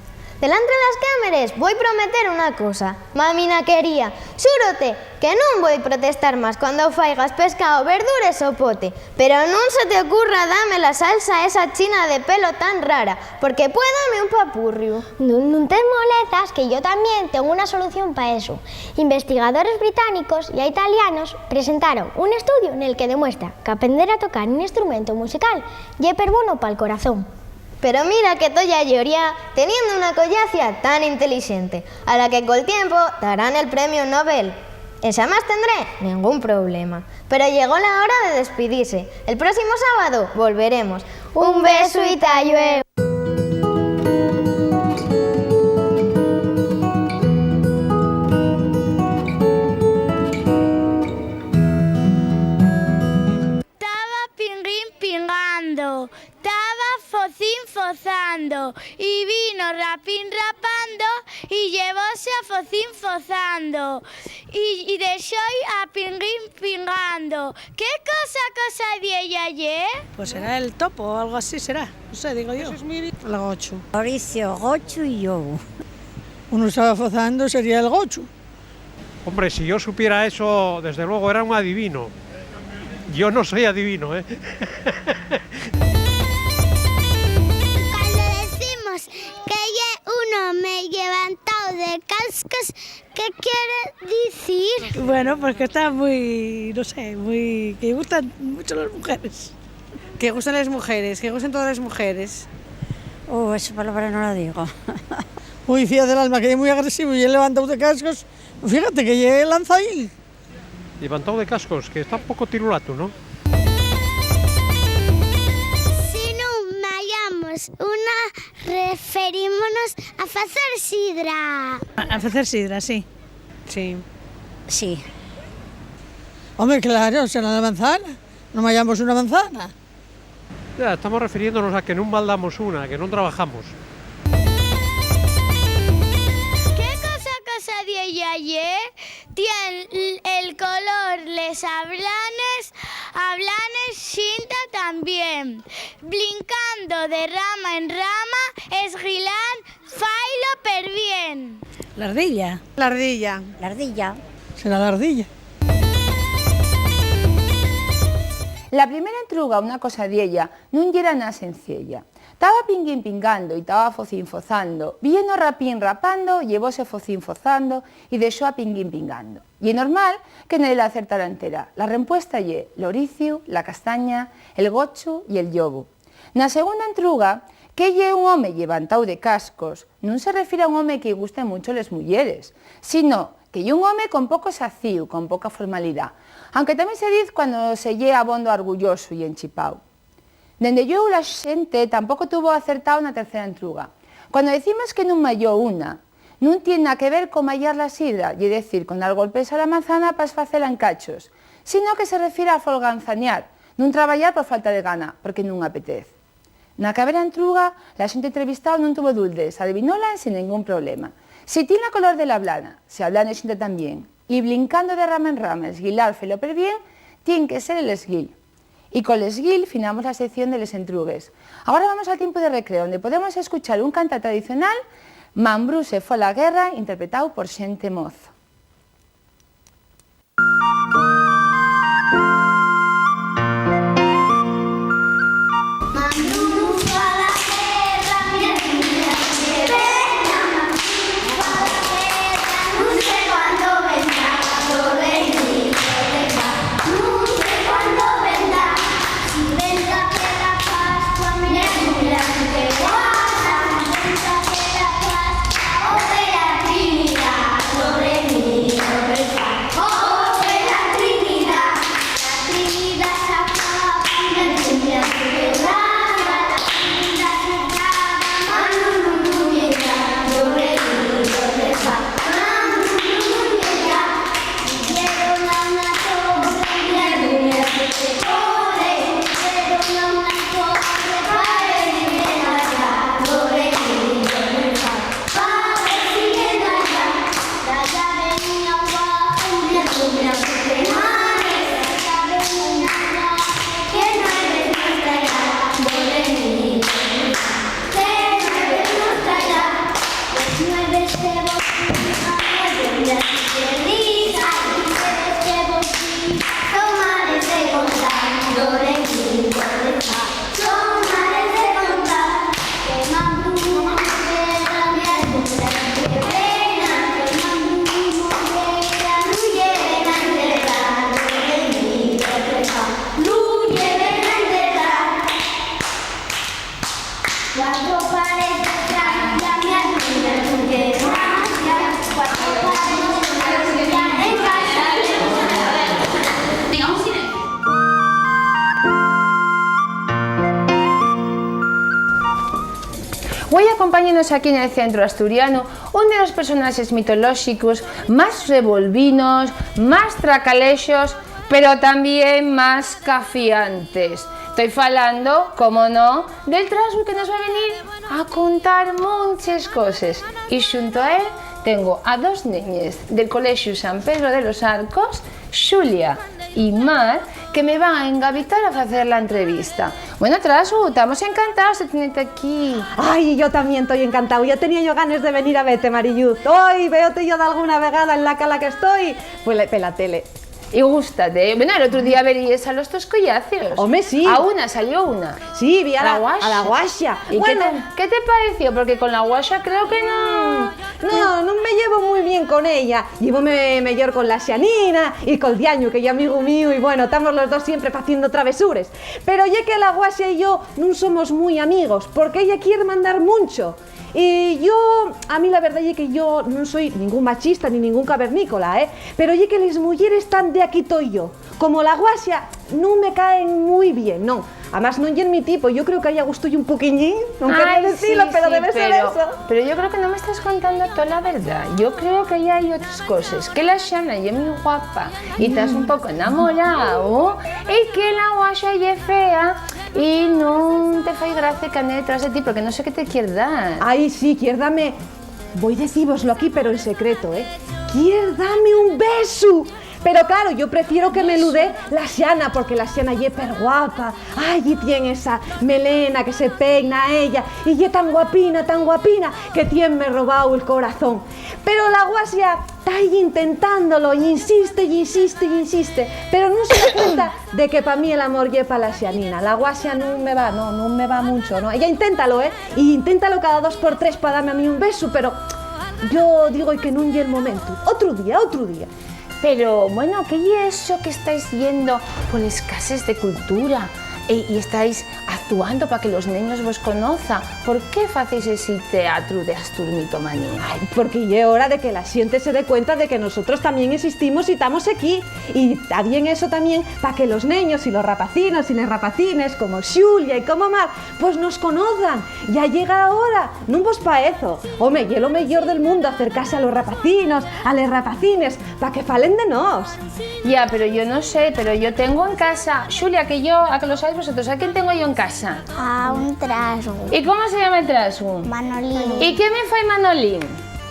Delantre les cámares voi prometer una cosa, maminaquería. Xúrote que nun voi protestar más cuando faigas pescao, verdures o pote, pero nun se te ocurra dame la salsa esa china de pelo tan rara, porque pue dame un papurriu. Nun, nun te molezas, que yo tamién tengo una solución pa eso. Investigadores británicos ya italianos presentaron un estudiu nel que demuestra qu'aprender a tocar un instrumento musical ye perbono pal corazón. Pero mira que to ya lloriá teniendo una collacia tan intelixente, a la que col tiempo darán el premiu Nobel. Enxamás tendré nengún problema. Pero llegó la hora de despidise. El próximo sábado volveremos. Un besu y ta llueu. Taba pinguín pingando, taba focín fozando, y vino rapín rapando, y llevóse a focín fozando, y, y dexói a pinguín pingando. ¿Qué cosa, cosa d'ella ye? Pues será el topo o algo así, será. No sé, digo yo. Eso es muy... El gochu. Mauricio, gochu y yo. Uno estaba fozando, sería el gochu. Hombre, si yo supiera eso, desde luego era un adivino. Yo no soy adivino, ¿eh? Cuando decimos que ye un home llevantao de cascos, ¿qué quiere dicir? Bueno, pues que está muy, no sé, muy, que gustan mucho las mujeres. Que gustan las mujeres, que gustan todas las mujeres. Uh, esa palabra no la digo. Uy, fía del alma, que ye muy agresivo y ye levantao de cascos. Fíjate que ye lanzaín. Llevantao de cascos, que está un poco tirulatu, ¿no? Si nun mayamos una, referímonos a facer sidra. A, a facer sidra, sí. Sí. Sí. Home, claro, será la manzana. No mayamos una manzana. Ya, estamos refiriéndonos a que nun baldamos una, a que non trabajamos. ¿Qué cosa, cosa d'ella ye? Tien l-, el color les ablanes, ablanes xinta tamién. Blincando de rama en rama, esguilán, failo perbién. L'ardilla. L'ardilla. L'ardilla. Será l'ardilla. La primera entruga, una cosa d'ella, nun yera na sencella. Taba Pinguín pingando y taba Focín fozando. Vino Rapín rapando, llevóse Focín fozando y dexó a Pinguín pingando. Ye normal que nadie la acertara entera. La rempuesta ye l'oriciu, la castaña, el gochu y el llobu. Na segunda entruga, qué ye un home llevantao de cascos, nun se refiere a un home que-y gusten muncho les muyeres, sino que ye un home con poco xacíu, con poca formalidá, aunque tamién se diz cuando se ye abondo argullosu y enchipao. Dende llueu, la xente tampoco tuvo acertao na tercera entruga. Cuando decimos que nun mayó una, nun tien na que ver con mayar la sidra, ye decir, con dar golpes a la manzana pa esfacela en cachos, sino que se refiere a folganzanear, nun trabayar por falta de gana, porque nun apetez. Na cabera entruga, la xente entrevistao nun tuvo duldes, adivinola ensin nengún problema. Si tien la color de la blana, si ablane xinta tamién, y blincando de rama en rama, esguilar felo perbién, tien que ser el esguil. Y col esguil finamos la sección de les entrugues. Agora vamos al tiempu de recreo, onde podemos escuchar un cantar tradicional, Mambrú se fue a la guerra, interpretao por Xente Mozo. Güei acompáñanos aquí nel Centru Asturianu un de los personaxes mitolóxicos más revolvinos, más tracalexos, pero tamién más cafiantes. Toi falando, como no, del trasgu que nos va venir a contar munches coses. Y xunto a él tengo a dos neñes del Colexiu San Pedro de los Arcos, Xulia y Mar, que me van a engavitar a facer la entrevista. Bueno, trasgu, tamos encantaos de tenerte aquí. Ai, yo tamién toi encantao. Ya tenía yo ganes de venir a vete, Marilluz. Oi, véote yo dalguna vegada en la cala que estoi, pues, pela tele. Y gústate, eh? Bueno, el otru día veríes a los tos collacios. Home, sí. A una, salió una. Sí, vi a la, a la guaxa. A la guaxa. ¿Y qué te, qué te pareció? Porque con la guaxa creo que no. No, nun me llevo mui bien con ella. Llevome meyor con la Xanina y col Diañu, que ye amigu míu, y bueno, tamos los dos siempre faciendo travesures. Pero ye que la guaxa y yo nun somos mui amigos, porque ella quier mandar muncho. Y yo, a mí la verdá ye que yo nun soi ningún machista ni ningún cavernícola, ¿eh? Pero ye que les muyeres tán de aquí toi yo. Como la guaxa, nun me caen mui bien, non. Amás, nun ye'l mi tipo, yo creo que a ella gústolle un poquiñín, nun quería dicilo, pero debe ser eso. Pero yo creo que no me estás contando toda la verdá. Yo creo que ahí hai otras coses. Que la Xana ye mui guapa y tas un poco enamorao, y que la guaxa ye fea y nun te fai gracia que ande detrás de ti, porque no sé qué te quier dar. Ai, sí, quier dame. Voi dicívoslo aquí, pero en secreto, ¿eh? Quier dame un besu. Pero claro, yo prefiero que me lu dé la Xana, porque la Xana ye perguapa. Ai, y tien esa melena que se peina a ella, y ye tan guapina, tan guapina, que tienme robao el corazón. Pero la guaxa ta ahí intentándolo, y insiste, y insiste, y insiste, pero nun se da cuenta de que pa mí el amor ye pa la Xanina. La guaxa nun me va, no, nun me va muncho, no. Ella inténtalo, ¿eh? Y inténtalo cada dos por tres pa dame a mí un besu, pero yo digo que nun ye el momentu. Otru día, otru día. Pero, bueno, ¿qué ye eso que estáis yendo por les cases de cultura, eh, y estáis actuando pa que los neños vos conoza? ¿Por qué facéis esi teatru de Astur Mitomanía? Ai, porque ye hora de que la xente se dé cuenta de que nosotros tamién existimos y tamos equí. Y ta bien eso tamién pa que los neños y los rapacinos y les rapacines, como Xulia y como Mar, pues nos conozan. Ya llega hora, ¿nun vos paezo? Home, ye lo meyor del mundo acercase a los rapacinos, a les rapacines, pa que falen de nós. Ya, pero yo no sé, pero yo tengo en casa, Xulia, que yo, a que lo sabéis vosotros, ¿a quién tengo yo en casa? A un trasgu. ¿Y cómo se llama el trasgu? Manolín. ¿Y qué me fai Manolín?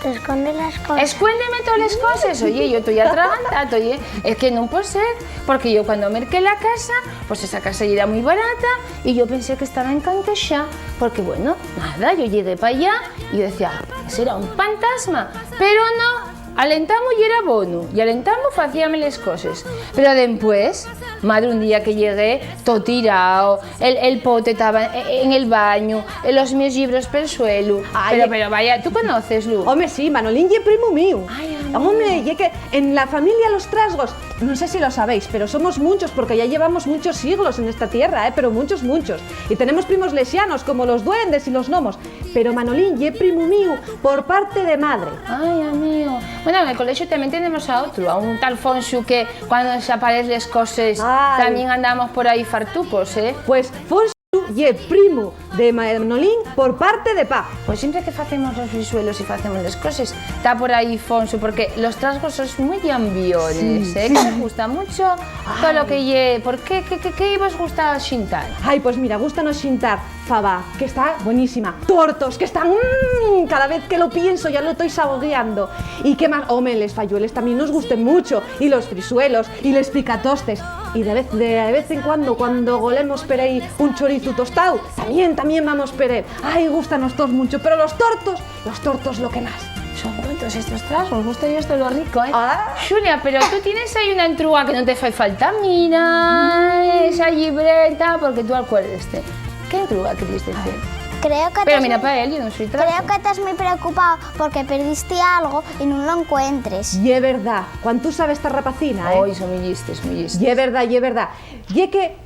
Te esconde las cosas. Escuéndeme todas las cosas. Oye, yo estoy atragantada, oye, es que no puede ser, porque yo cuando merqué la casa, pues esa casa ya era muy barata y yo pensé que estaba encantesá, porque bueno, nada, yo llegué pa allá y yo decía, "Será un fantasma", pero no. Al entamu yera bono, y al entamu facíame les coses. Pero dempués, madre, un día que llegué, to tirao, el, el pote taba en, en el bañu, eh, los mios llibros pel suelu. Ai, pero, eh, pero vaya, ¿tú conoceslu? Home, sí, Manolín ye primu míu. Ai, amigo. Home, ye que en la familia Los Trasgos, no sé si lo sabéis, pero somos muchos, porque ya llevamos muchos siglos en esta tierra, eh, pero muchos, muchos. Y tenemos primos lexianos, como los duendes y los gnomos. Pero Manolín ye primu míu por parte de madre. Ai, amigo. Bueno, en el colegio también tenemos a otro, a un tal Fonsu que cuando desaparece les coses, ai, también andamos por ahí fartucos, ¿eh? Pues Fonsu ye primu de Manolín por parte de pa. Pues siempre que facemos los frisuelos y facemos les coses, ta por ahí Fonsu, porque los trasgos son muy llambiones, sí, ¿eh? Sí. Que nos gusta mucho todo lo que ye. ¿Por qué? ¿Qué, qué, qué vos gusta xintar? Ai, pues mira, gústanos xintar faba, que está buenísima. Tortos, que están, mm, cada vez que lo pienso ya lo estoy saboreando. ¿Y qué más? Home, les fayueles también nos gusten mucho. Y los frisuelos, y les picatostes. Y de vez, de vez en cuando, cuando golemos per ahí un chorizu tostao, también, también vamos per él. Ai, gústanos todos mucho, pero los tortos, los tortos lo que más. Son tontos estos trasgos, gusta yo esto lo rico, ¿eh? Ah. Xulia, pero tú tienes ahí una entruga que no te fai falta. Mira, esa llibreta, porque tú acuérdeste. ¿Qué entruga querías decir? Creo que Pero estás mira, muy, pa él, yo no soy creo trapo. Que estás muy preocupado porque perdiste algo y no lo encuentres. Ye verdad, cuán tú sabes esta rapacina, ¿eh? Hoy son muy llistes, muy llistes. Ye verdad, ye verdad. Ye que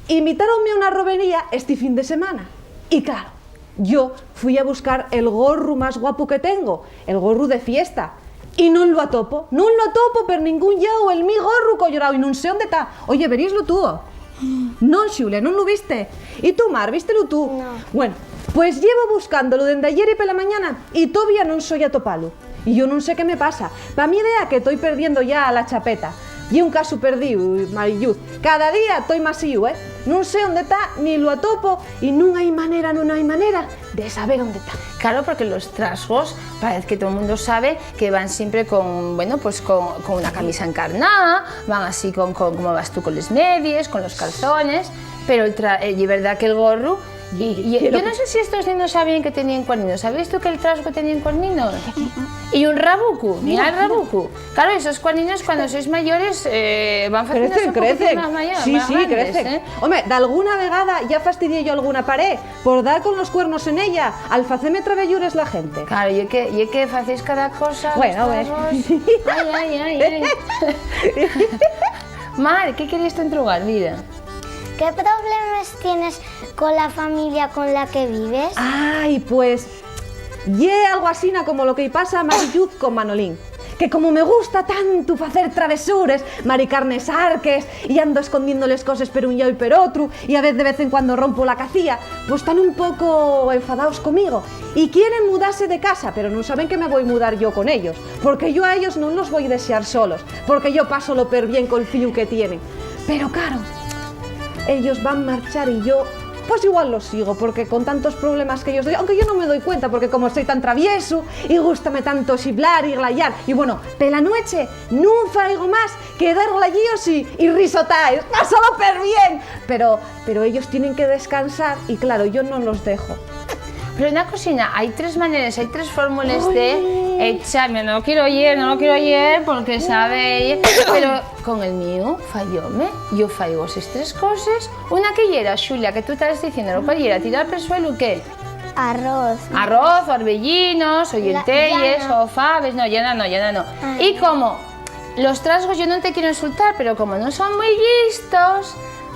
invitáronme a una robería este fin de semana. Y claro, yo fui a buscar el gorru más guapu que tengo, el gorru de fiesta. Y nun lo atopo, nun lo atopo per ningún llau, el mi gorru colorao, y nun sé ónde ta. Oye, veríslo tú. Non, Xulia, nun lo viste? Y tú, Mar, vístelu tú? No. Bueno, pues llevo buscándolo dende ayer y pela mañana, y tovía nun soi atopalo. Y yo nun sé qué me pasa. Pa mi idea que toi perdiendo ya la chapeta. Ye un casu perdíu, Marilluz. Cada día toi más yu, ¿eh? Nun sé ónde ta, ni lo atopo, y nun hai manera, nun hai manera de saber ónde ta. Claro, porque los trasgos parece que todo el mundo sabe que van siempre con, bueno, pues con, con una camisa encarnada, van así con, con, como vas tú, con les medies, con los calzones, pero el tra-, eh, ye verdad que el gorru Y, y, yo no sé si estos nenos sabían que tenían cuerninos. ¿Sabías tú que el trasgo tenía cuerninos? Y un rabucu, mira el rabucu. Claro, esos cuerninos cuando sois mayores, eh, van faciéndose un poquitín más mayores, más grandes, ¿eh? Crecen, crecen. Sí, sí, crecen. Home, d'alguna vegada ya fastidié yo alguna pared por dar con los cuernos en ella al faceme travellures la gente. Claro, ye que, ye que facéis cada cosa, los trasgos. Bueno, bueno. Ay, ay, ay, ay. Mar, ¿qué querías tú entrugar, vida? ¿Qué problemas tienes con la familia con la que vives? Ai, pues, ye algo asina como lo que-y pasa a Marilluz con Manolín, que como me gusta tantu facer travesures, maricar nes arques, y ando escondiendo les coses per un llau y per otru, y a vez, de vez en cuando rompo la cacía, pues tán un poco enfadaos comigo, y quieren mudase de casa, pero nun saben que me voi mudar yo con ellos, porque yo a ellos nun los voi dexar solos, porque yo paso lo per bien col fíu que tienen. Pero, claro, ellos van marchar y yo, pues igual los sigo, porque con tantos problemas que ellos doy, aunque yo no me doy cuenta, porque como soy tan traviesu y gústame tanto xiblar y glayar, y bueno, pela nueche nun faigo más que dar glayíos y, y risotaes, pasalo per bien. Pero, pero ellos tienen que descansar y, claro, yo no los dejo. Pero una cosina, hay tres maneras, hay tres fórmulas de echar. Mira, no lo quiero oír, no lo quiero oír, porque sabe, pero con el mío fallóme, yo faigo esas tres cosas. Una que yera, Xulia, que tú estabas diciendo, lo cual yera tirar per suelu, ¿qué? Arroz. Arroz, o arbellinos, o llentejas, o faves, no, llana no, llana no. Ah. Y como los trasgos, yo no te quiero insultar, pero como no son muy listos,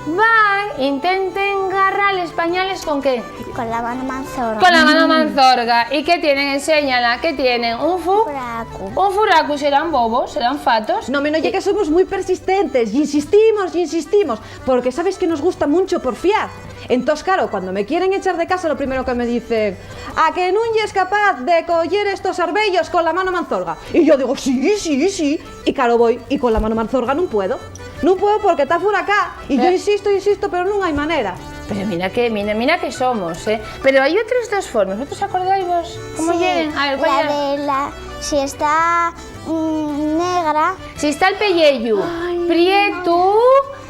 van, intenten garrar les pañales, ¿con qué? Con la mano manzorga. Con la mano manzorga. ¿Y qué tienen? Enséñala. ¿Qué tienen? Un fu-, un furacu. Un furacu, serán bobos, serán fatos. No, menos ye que somos muy persistentes, y insistimos, y insistimos, porque sabes que nos gusta mucho porfiar. Entós, claro, cuando me quieren echar de casa, lo primero que me dicen, ¿a que nun yes capaz de coyer estos arbellos con la mano manzorga? Y yo digo, sí, sí, sí. Y claro, voy, y con la mano manzorga nun puedo. Nun puedo porque ta furacá. Y yo insisto, insisto, pero nun hai manera. Pero mira que, mira, mira que somos, ¿eh? Pero hay otras dos formas. ¿Vosotros acordáisvos cómo lleguen? A ver, ¿cuál era? La de la, si está, mm, negra. Si está el pelleyu prietu,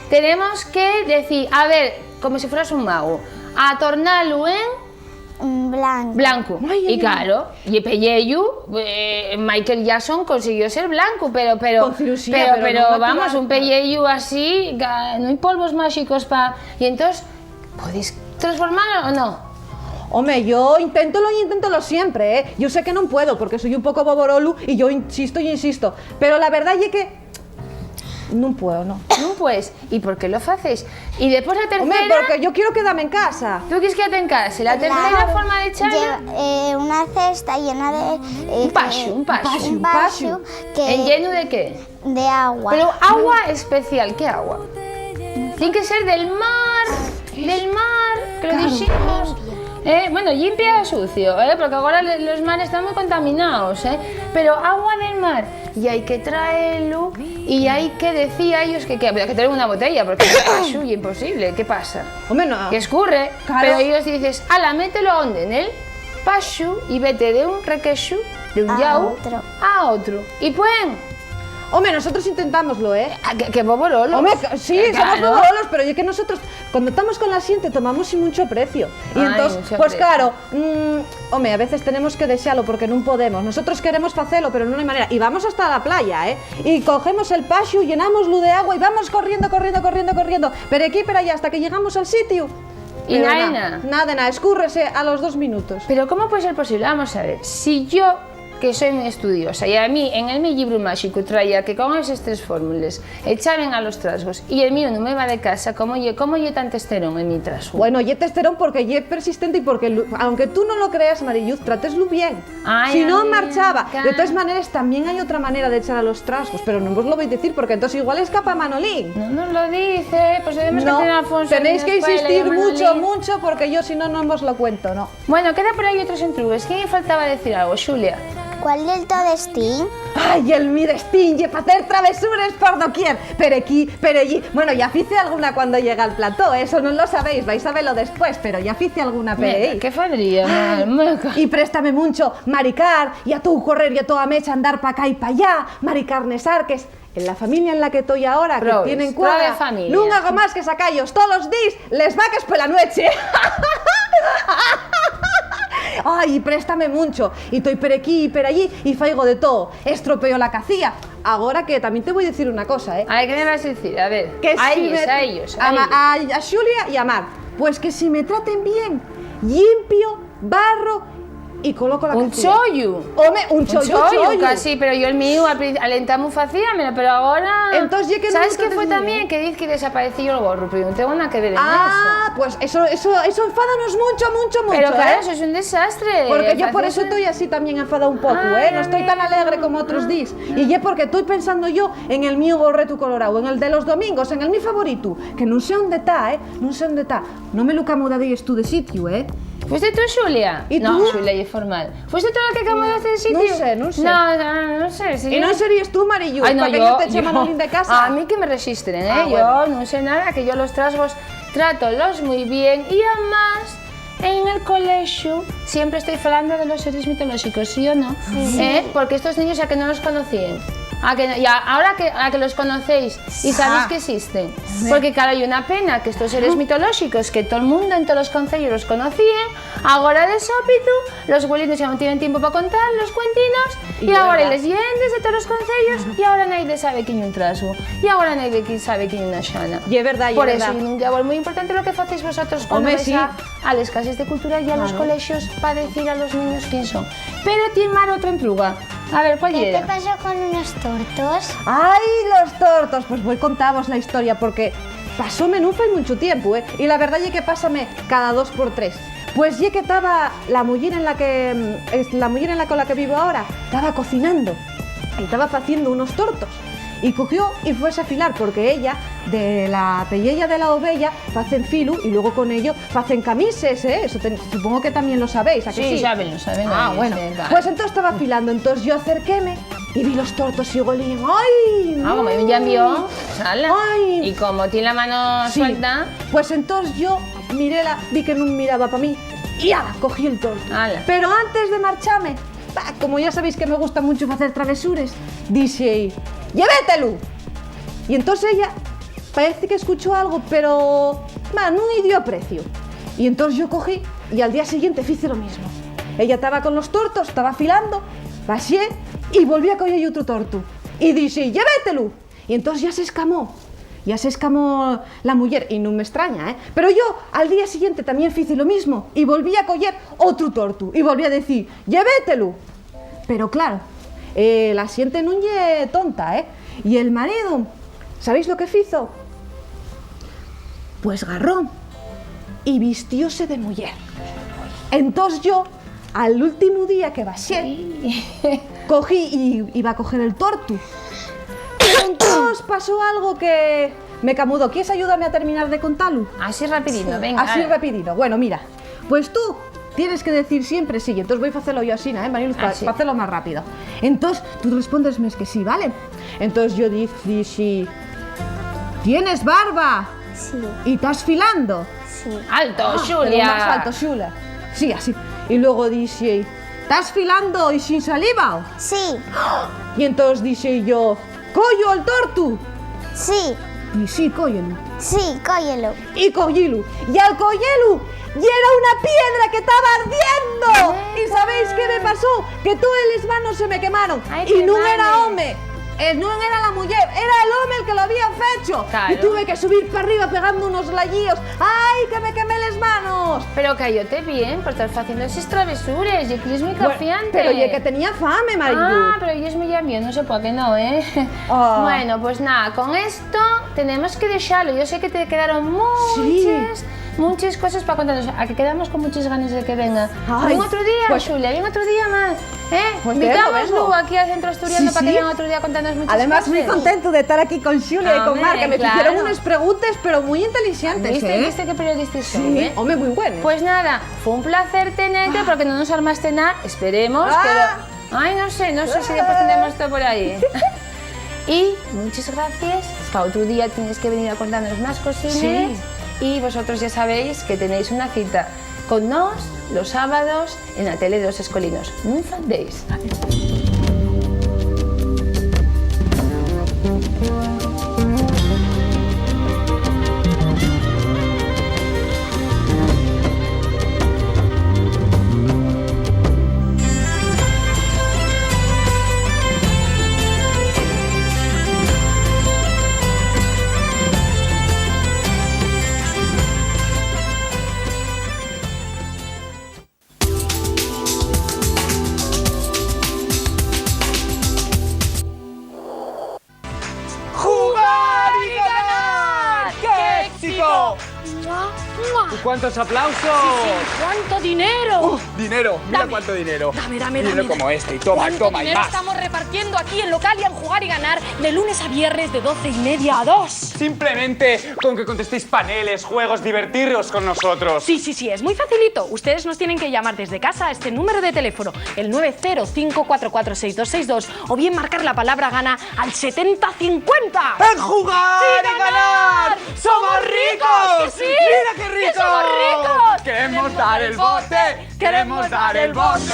tenemos que decir, a ver, como si fueras un mago, a tornalu en blanco. Blanco. Ay, ay, ay. Y claro, y el pelleyu, eh, Michael Jackson consiguió ser blanco, pero, pero, con cirugía, pero, pero no, natural, vamos, un pelleyu así, ga-, no hay polvos mágicos pa. Y entonces, ¿podéis transformarlo o no? Home, yo inténtolo y inténtolo siempre, ¿eh? Yo sé que non puedo, porque soy un poco boborolu y yo insisto y insisto. Pero la verdad ye que nun puedo, no. Nun puedes. ¿Y por qué lo faces? Y después la tercera. Home, porque yo quiero quedarme en casa. ¿Tú quieres quedarte en casa? La tercera forma de echarlo. Lleva, eh, una cesta llena de, eh, un paxu, un paxu. Un paxu, un paxu. ¿En lleno de qué? De agua. Pero agua especial, ¿qué agua? Tiene que ser del mar, del mar, que lo dijimos. Eh, bueno, llimpia o sucio, eh, porque agora le-, los mares tán mui contaminaos, eh, pero agua del mar, y hai que traelu, y hai que decir a ellos que, que, que traen una botella, porque paxu ye imposible, ¿qué pasa? Home, no. Que escurre, claro. Pero ellos dices, ala, mételo onde, nel paxu, y vete de un requexu, de un llau, a otro. A otro. Y pueden Home, nosotros intentámoslo, ¿eh? Ah, que, que bobo lolo. Home, que, sí, somos bobo lolos, pero ye que nosotros, cuando estamos con la xente, tomamos sin mucho precio. Y entonces, pues claro, mm, home, a veces tenemos que dexalo porque nun podemos. Nosotros queremos facelo, pero nun hai manera. Y vamos hasta la playa, ¿eh? Y cogemos el paxu, llenámoslo de agua y vamos corriendo, corriendo, corriendo, corriendo. Pero aquí, pero allá, hasta que llegamos al sitio. Y nada, nada, nada, escúrrese a los dos minutos. Pero ¿cómo puede ser posible? Vamos a ver, si yo, que soy muy estudiosa, y a mí en el mi llibru máxico traía que con eses tres fórmules echaben a los trasgos, y el mío no me va de casa, ¿cómo ye, cómo ye tan testerón el mi trasgu? Bueno, ye testerón porque ye persistente y porque, lu- aunque tú no lo creas, Mariyuz, trateslu bien. Ay, si no, amiga, marchaba. De todas maneras, también hay otra manera de echar a los trasgos, pero no vos lo voy a decir porque entonces igual escapa Manolín. No nos lo dice, pues debemos que tener a Alfonso. Tenéis que insistir mucho, mucho, porque yo si no, no os lo cuento, no. Bueno, queda por ahí otros entrugues. ¿Quién faltaba decir algo, Xulia? ¿Cuál ye el to destín? Ay, el mi destín ye facer travesures por doquier. Per equí, per ellí. Bueno, ya fice alguna cuando llega al plató, eso no lo sabéis, vais a verlo después, pero ya fice alguna per ahí. Qué fadría, mal. Y préstame muncho maricar, ya tou correr, ya tou a mecha andar pa acá y pa allá, maricar nes arques. En la familia en la que estoy ahora, que tienen cuadra, nun hago más que sacallos todos los días les vaques por la nueche. Ay, y préstame muncho. Y toi per aquí y per allí y faigo de todo. Estropeo la cacía. Ahora que también te voy a decir una cosa, ¿eh? A ver, ¿qué me vas a decir? A ver, que a ellos, a ellos, a, a Xulia y a Mar. Pues que si me traten bien, limpio, barro y coloco la cacía. Un chollo. Home, un chollo, un chollo, chollo. Casi, pero yo el mío al prin-, al entamu facíamelo, pero ahora... Entonces, ye que... ¿Sabes qué fue también? Que dice que desapareció el gorro, pero yo no tengo nada que ver en eso. Ah, pues eso, eso, eso enfádanos mucho, mucho, mucho, ¿eh? Pero claro, eso es un desastre. Porque yo por eso estoy así también enfadada un poco, ¿eh? No estoy tan alegre como otros días. Y ye porque estoy pensando yo en el mío gorretu colorado, en el de los domingos, en el mi favorito, que no sé dónde está, ¿eh? No sé dónde está. No me lo camudadíes tú de sitio, ¿eh? ¿Fuiste tú, Xulia? ¿Y tú? No, Xulia, ye formal. ¿Fuiste tú la que camudaste de sitio? No sé, no sé. No, no, no sé. ¿Y no serías tú, Mariyu? Ay, no, yo, yo. Pa' que no te eche Manolín de casa. A mí que me registren, ¿eh? Ah, bueno. Yo no sé nada, que yo los trasgos trato los muy bien. Y además, en el colegio siempre estoy falando de los seres mitológicos, ¿sí o no? Sí. ¿Eh? Porque estos niños ya que no los conocían. A que no, y a-, ahora que, a que los conocéis y sabéis que existen. Sí. Porque, claro, hay una pena que estos seres mitológicos que todo el mundo en todos los concellos los conocían, agora de sópitu, los güelinos ya no tienen tiempo pa contar los cuentinos, y agora les lleven desde todos los concellos, y agora nadie sabe quién es un trasgu, y agora nadie qui-, sabe quién es una xana. Y es verdad, y es verdad. Por eso, y un diablo muy importante lo que facéis vosotros cuando vais a, a les cases de cultura y a los colexios pa decir a los niños quién son. Pero tien Mar otra entruga. A ver, ¿cuál ye? ¿Qué te pasó con unos tortos? ¡Ai, los tortos! Pues voi contavos la historia, porque pasóme nun fai munchu tiempu, ¿eh? Y la verdá ye que pásame cada dos por tres. Pues ye que taba la muyer en la que, mm, es-, la muyer en la con la que vivo ahora, taba cocinando y taba faciendo unos tortos. Y cogió y fuese a filar, porque ella, de la pelleya de la oveya, facen filu y luego con ello facen camises, ¿eh? Eso ten-, supongo que también lo sabéis, ¿a que sí? Sí, saben, lo saben. Ah, bueno. Pues entonces estaba filando, entonces yo acerquéme y vi los tortos y golín, ¡ay! Ah, como un llambión, ala. ¡Ay! Y como tiene la mano suelta. Pues entonces yo miréla, vi que no miraba pa mí y ala, cogí el torto. Ala. Pero antes de marchame, pa, como ya sabéis que me gusta mucho facer travesures, dixe: "Llévetelu". Y entonces ella parece que escuchó algo, pero, ma, nun-y dio precio. Y entonces yo cogí y al día siguiente fice lo mismo. Ella taba con los tortos, taba filando, baxé y volví a coger otro torto. Y dixe: "Llévetelu". Y entonces ya se escamó, ya se escamó la muyer, y nun me extraña, ¿eh? Pero yo al día siguiente también fice lo mismo y volví a coger otro torto y volví a decir: "Llévetelu". Pero claro, eh, la xente nun ye tonta, ¿eh? Y el marido, ¿sabéis lo que fizo? Pues garró y vistióse de muyer. Entós yo, al últimu día que baxé, cogí y iba a coger el tortu. Pero entós pasó algo que me camudó. ¿Quieres ayudarme a terminar de contalu? Así rapidino, venga. Así rapidino. Bueno, mira, pues tú tienes que decir siempre sí, y entós voi facelo yo asina, ¿eh, Mariluz? Pa, pa facelo más rápido. Entós tú respóndesme que sí, ¿vale? Entós yo di-, dixi: "¿Tienes barba? Sí. ¿Y tas filando?". Sí. Alto, ah, Xulia. Pero más alto, Xulia. Sí, así. Y luego dixi: "¿Tas filando y sin saliva?". Sí. Y entós dixi yo: Coyo al tortu? Sí. Y sí, cóyelo. Sí, cóyelo. Y coyílu. Y al coyelu, yera una piedra que taba ardiendo. ¿Y sabéis qué me pasó? Que toes les manos se me quemaron. Ai, y nun era home, eh, nun era la muyer, era el home el que lo había fecho. Claro. Y tuve que subir pa arriba pegando unos layíos. ¡Ai, que me quemé les manos! Pero cáyote bien, por tar faciendo eses travesures, ye que yes mui... Bueno, cafiante. Pero ye que tenía fame, Marilu. Ah, pero yes mui llamión, no se puede que no, ¿eh? Ah. Bueno, pues nada, con esto tenemos que dexalo. Yo sé que te quedaron... Sí. Muchas, muchas cosas pa contarnos. A que quedamos con muchas ganas de que venga. Ai, vien otro día, pues, Xulia, vien otro día más. ¿Eh? Pues te digo, invitámoslo vengo. Aquí al Centro Asturiano... Sí, pa que sí. Venga otro día contanos muchas cosas. Además, mui contento de tar aquí con Xulia y con... Hombre, Marc, que me claro. Hicieron unes preguntes, pero mui inteligentes, ¿eh? Viste, viste qué periodistas son, ¿eh? Sí, home, mui buenos. Pues nada, fue un placer tenerte, porque no nos armaste nada, esperemos, ah, pero... Ay, no sé, no sé si después tendremos esto por ahí. Y muchas gracias. Pa otro día tienes que venir a contarnos más cosines. Sí. Y vosotros ya sabéis que tenéis una cita con nos los sábados en la tele de los Escolinos. Nun faltéis. ¡Jugar y ganar! ¡Qué éxito! ¡Mua, mua! ¿Y cuántos aplausos? Sí, sí, ¿cuánto dinero? ¡Uf, dinero! Mira cuánto dinero. Dame, dame, dame, dame. Dinero como este, y toma, toma, y más. ¿Cuánto dinero estamos repartiendo aquí en Localia en Jugar y Ganar de lunes a viernes de doce y media a dos? Simplemente con que contestéis paneles, juegos, divertiros con nosotros. Sí, sí, sí, es muy facilito. Ustedes nos tienen que llamar desde casa a este número de teléfono, el nueve cero cinco cuatro cuatro seis dos seis dos, o bien marcar la palabra gana al setenta cincuenta. ¡En Jugar y Ganar somos ricos! ¡Que sí! ¡Mira qué rico! ¡Que somos ricos! ¡Queremos dar el bote! ¡Queremos dar el bote!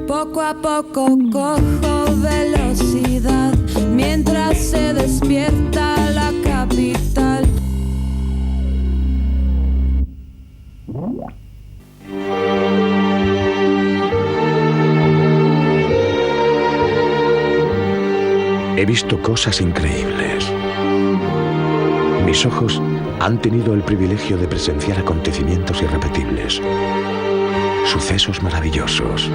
Poco a poco cojo velocidad mientras se despierta la capital. He visto cosas increíbles. Mis ojos han tenido el privilegio de presenciar acontecimientos irrepetibles, sucesos maravillosos.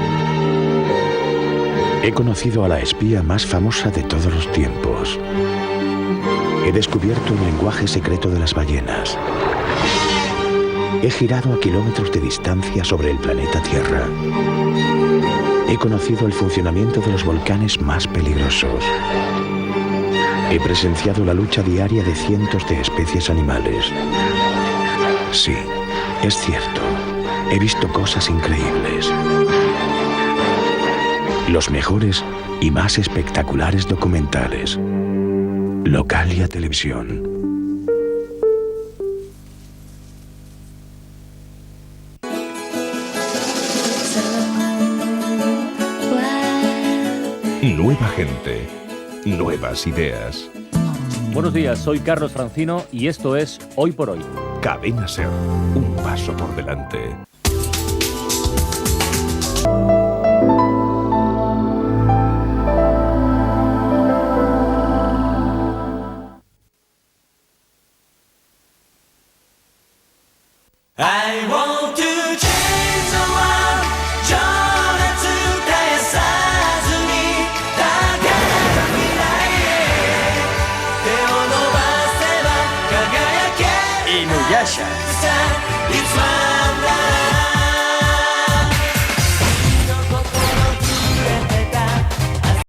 He conocido a la espía más famosa de todos los tiempos. He descubierto el lenguaje secreto de las ballenas. He girado a kilómetros de distancia sobre el planeta Tierra. He conocido el funcionamiento de los volcanes más peligrosos. He presenciado la lucha diaria de cientos de especies animales. Sí, es cierto, he visto cosas increíbles. Los mejores y más espectaculares documentales. Localia Televisión. Nueva gente, nuevas ideas. Buenos días, soy Carlos Francino y esto es Hoy por Hoy. Cadena Ser, un paso por delante. I want to change the world. 情熱絶やさずに、だから未来へ手を伸ばせば輝ける。Inuyasha. It's my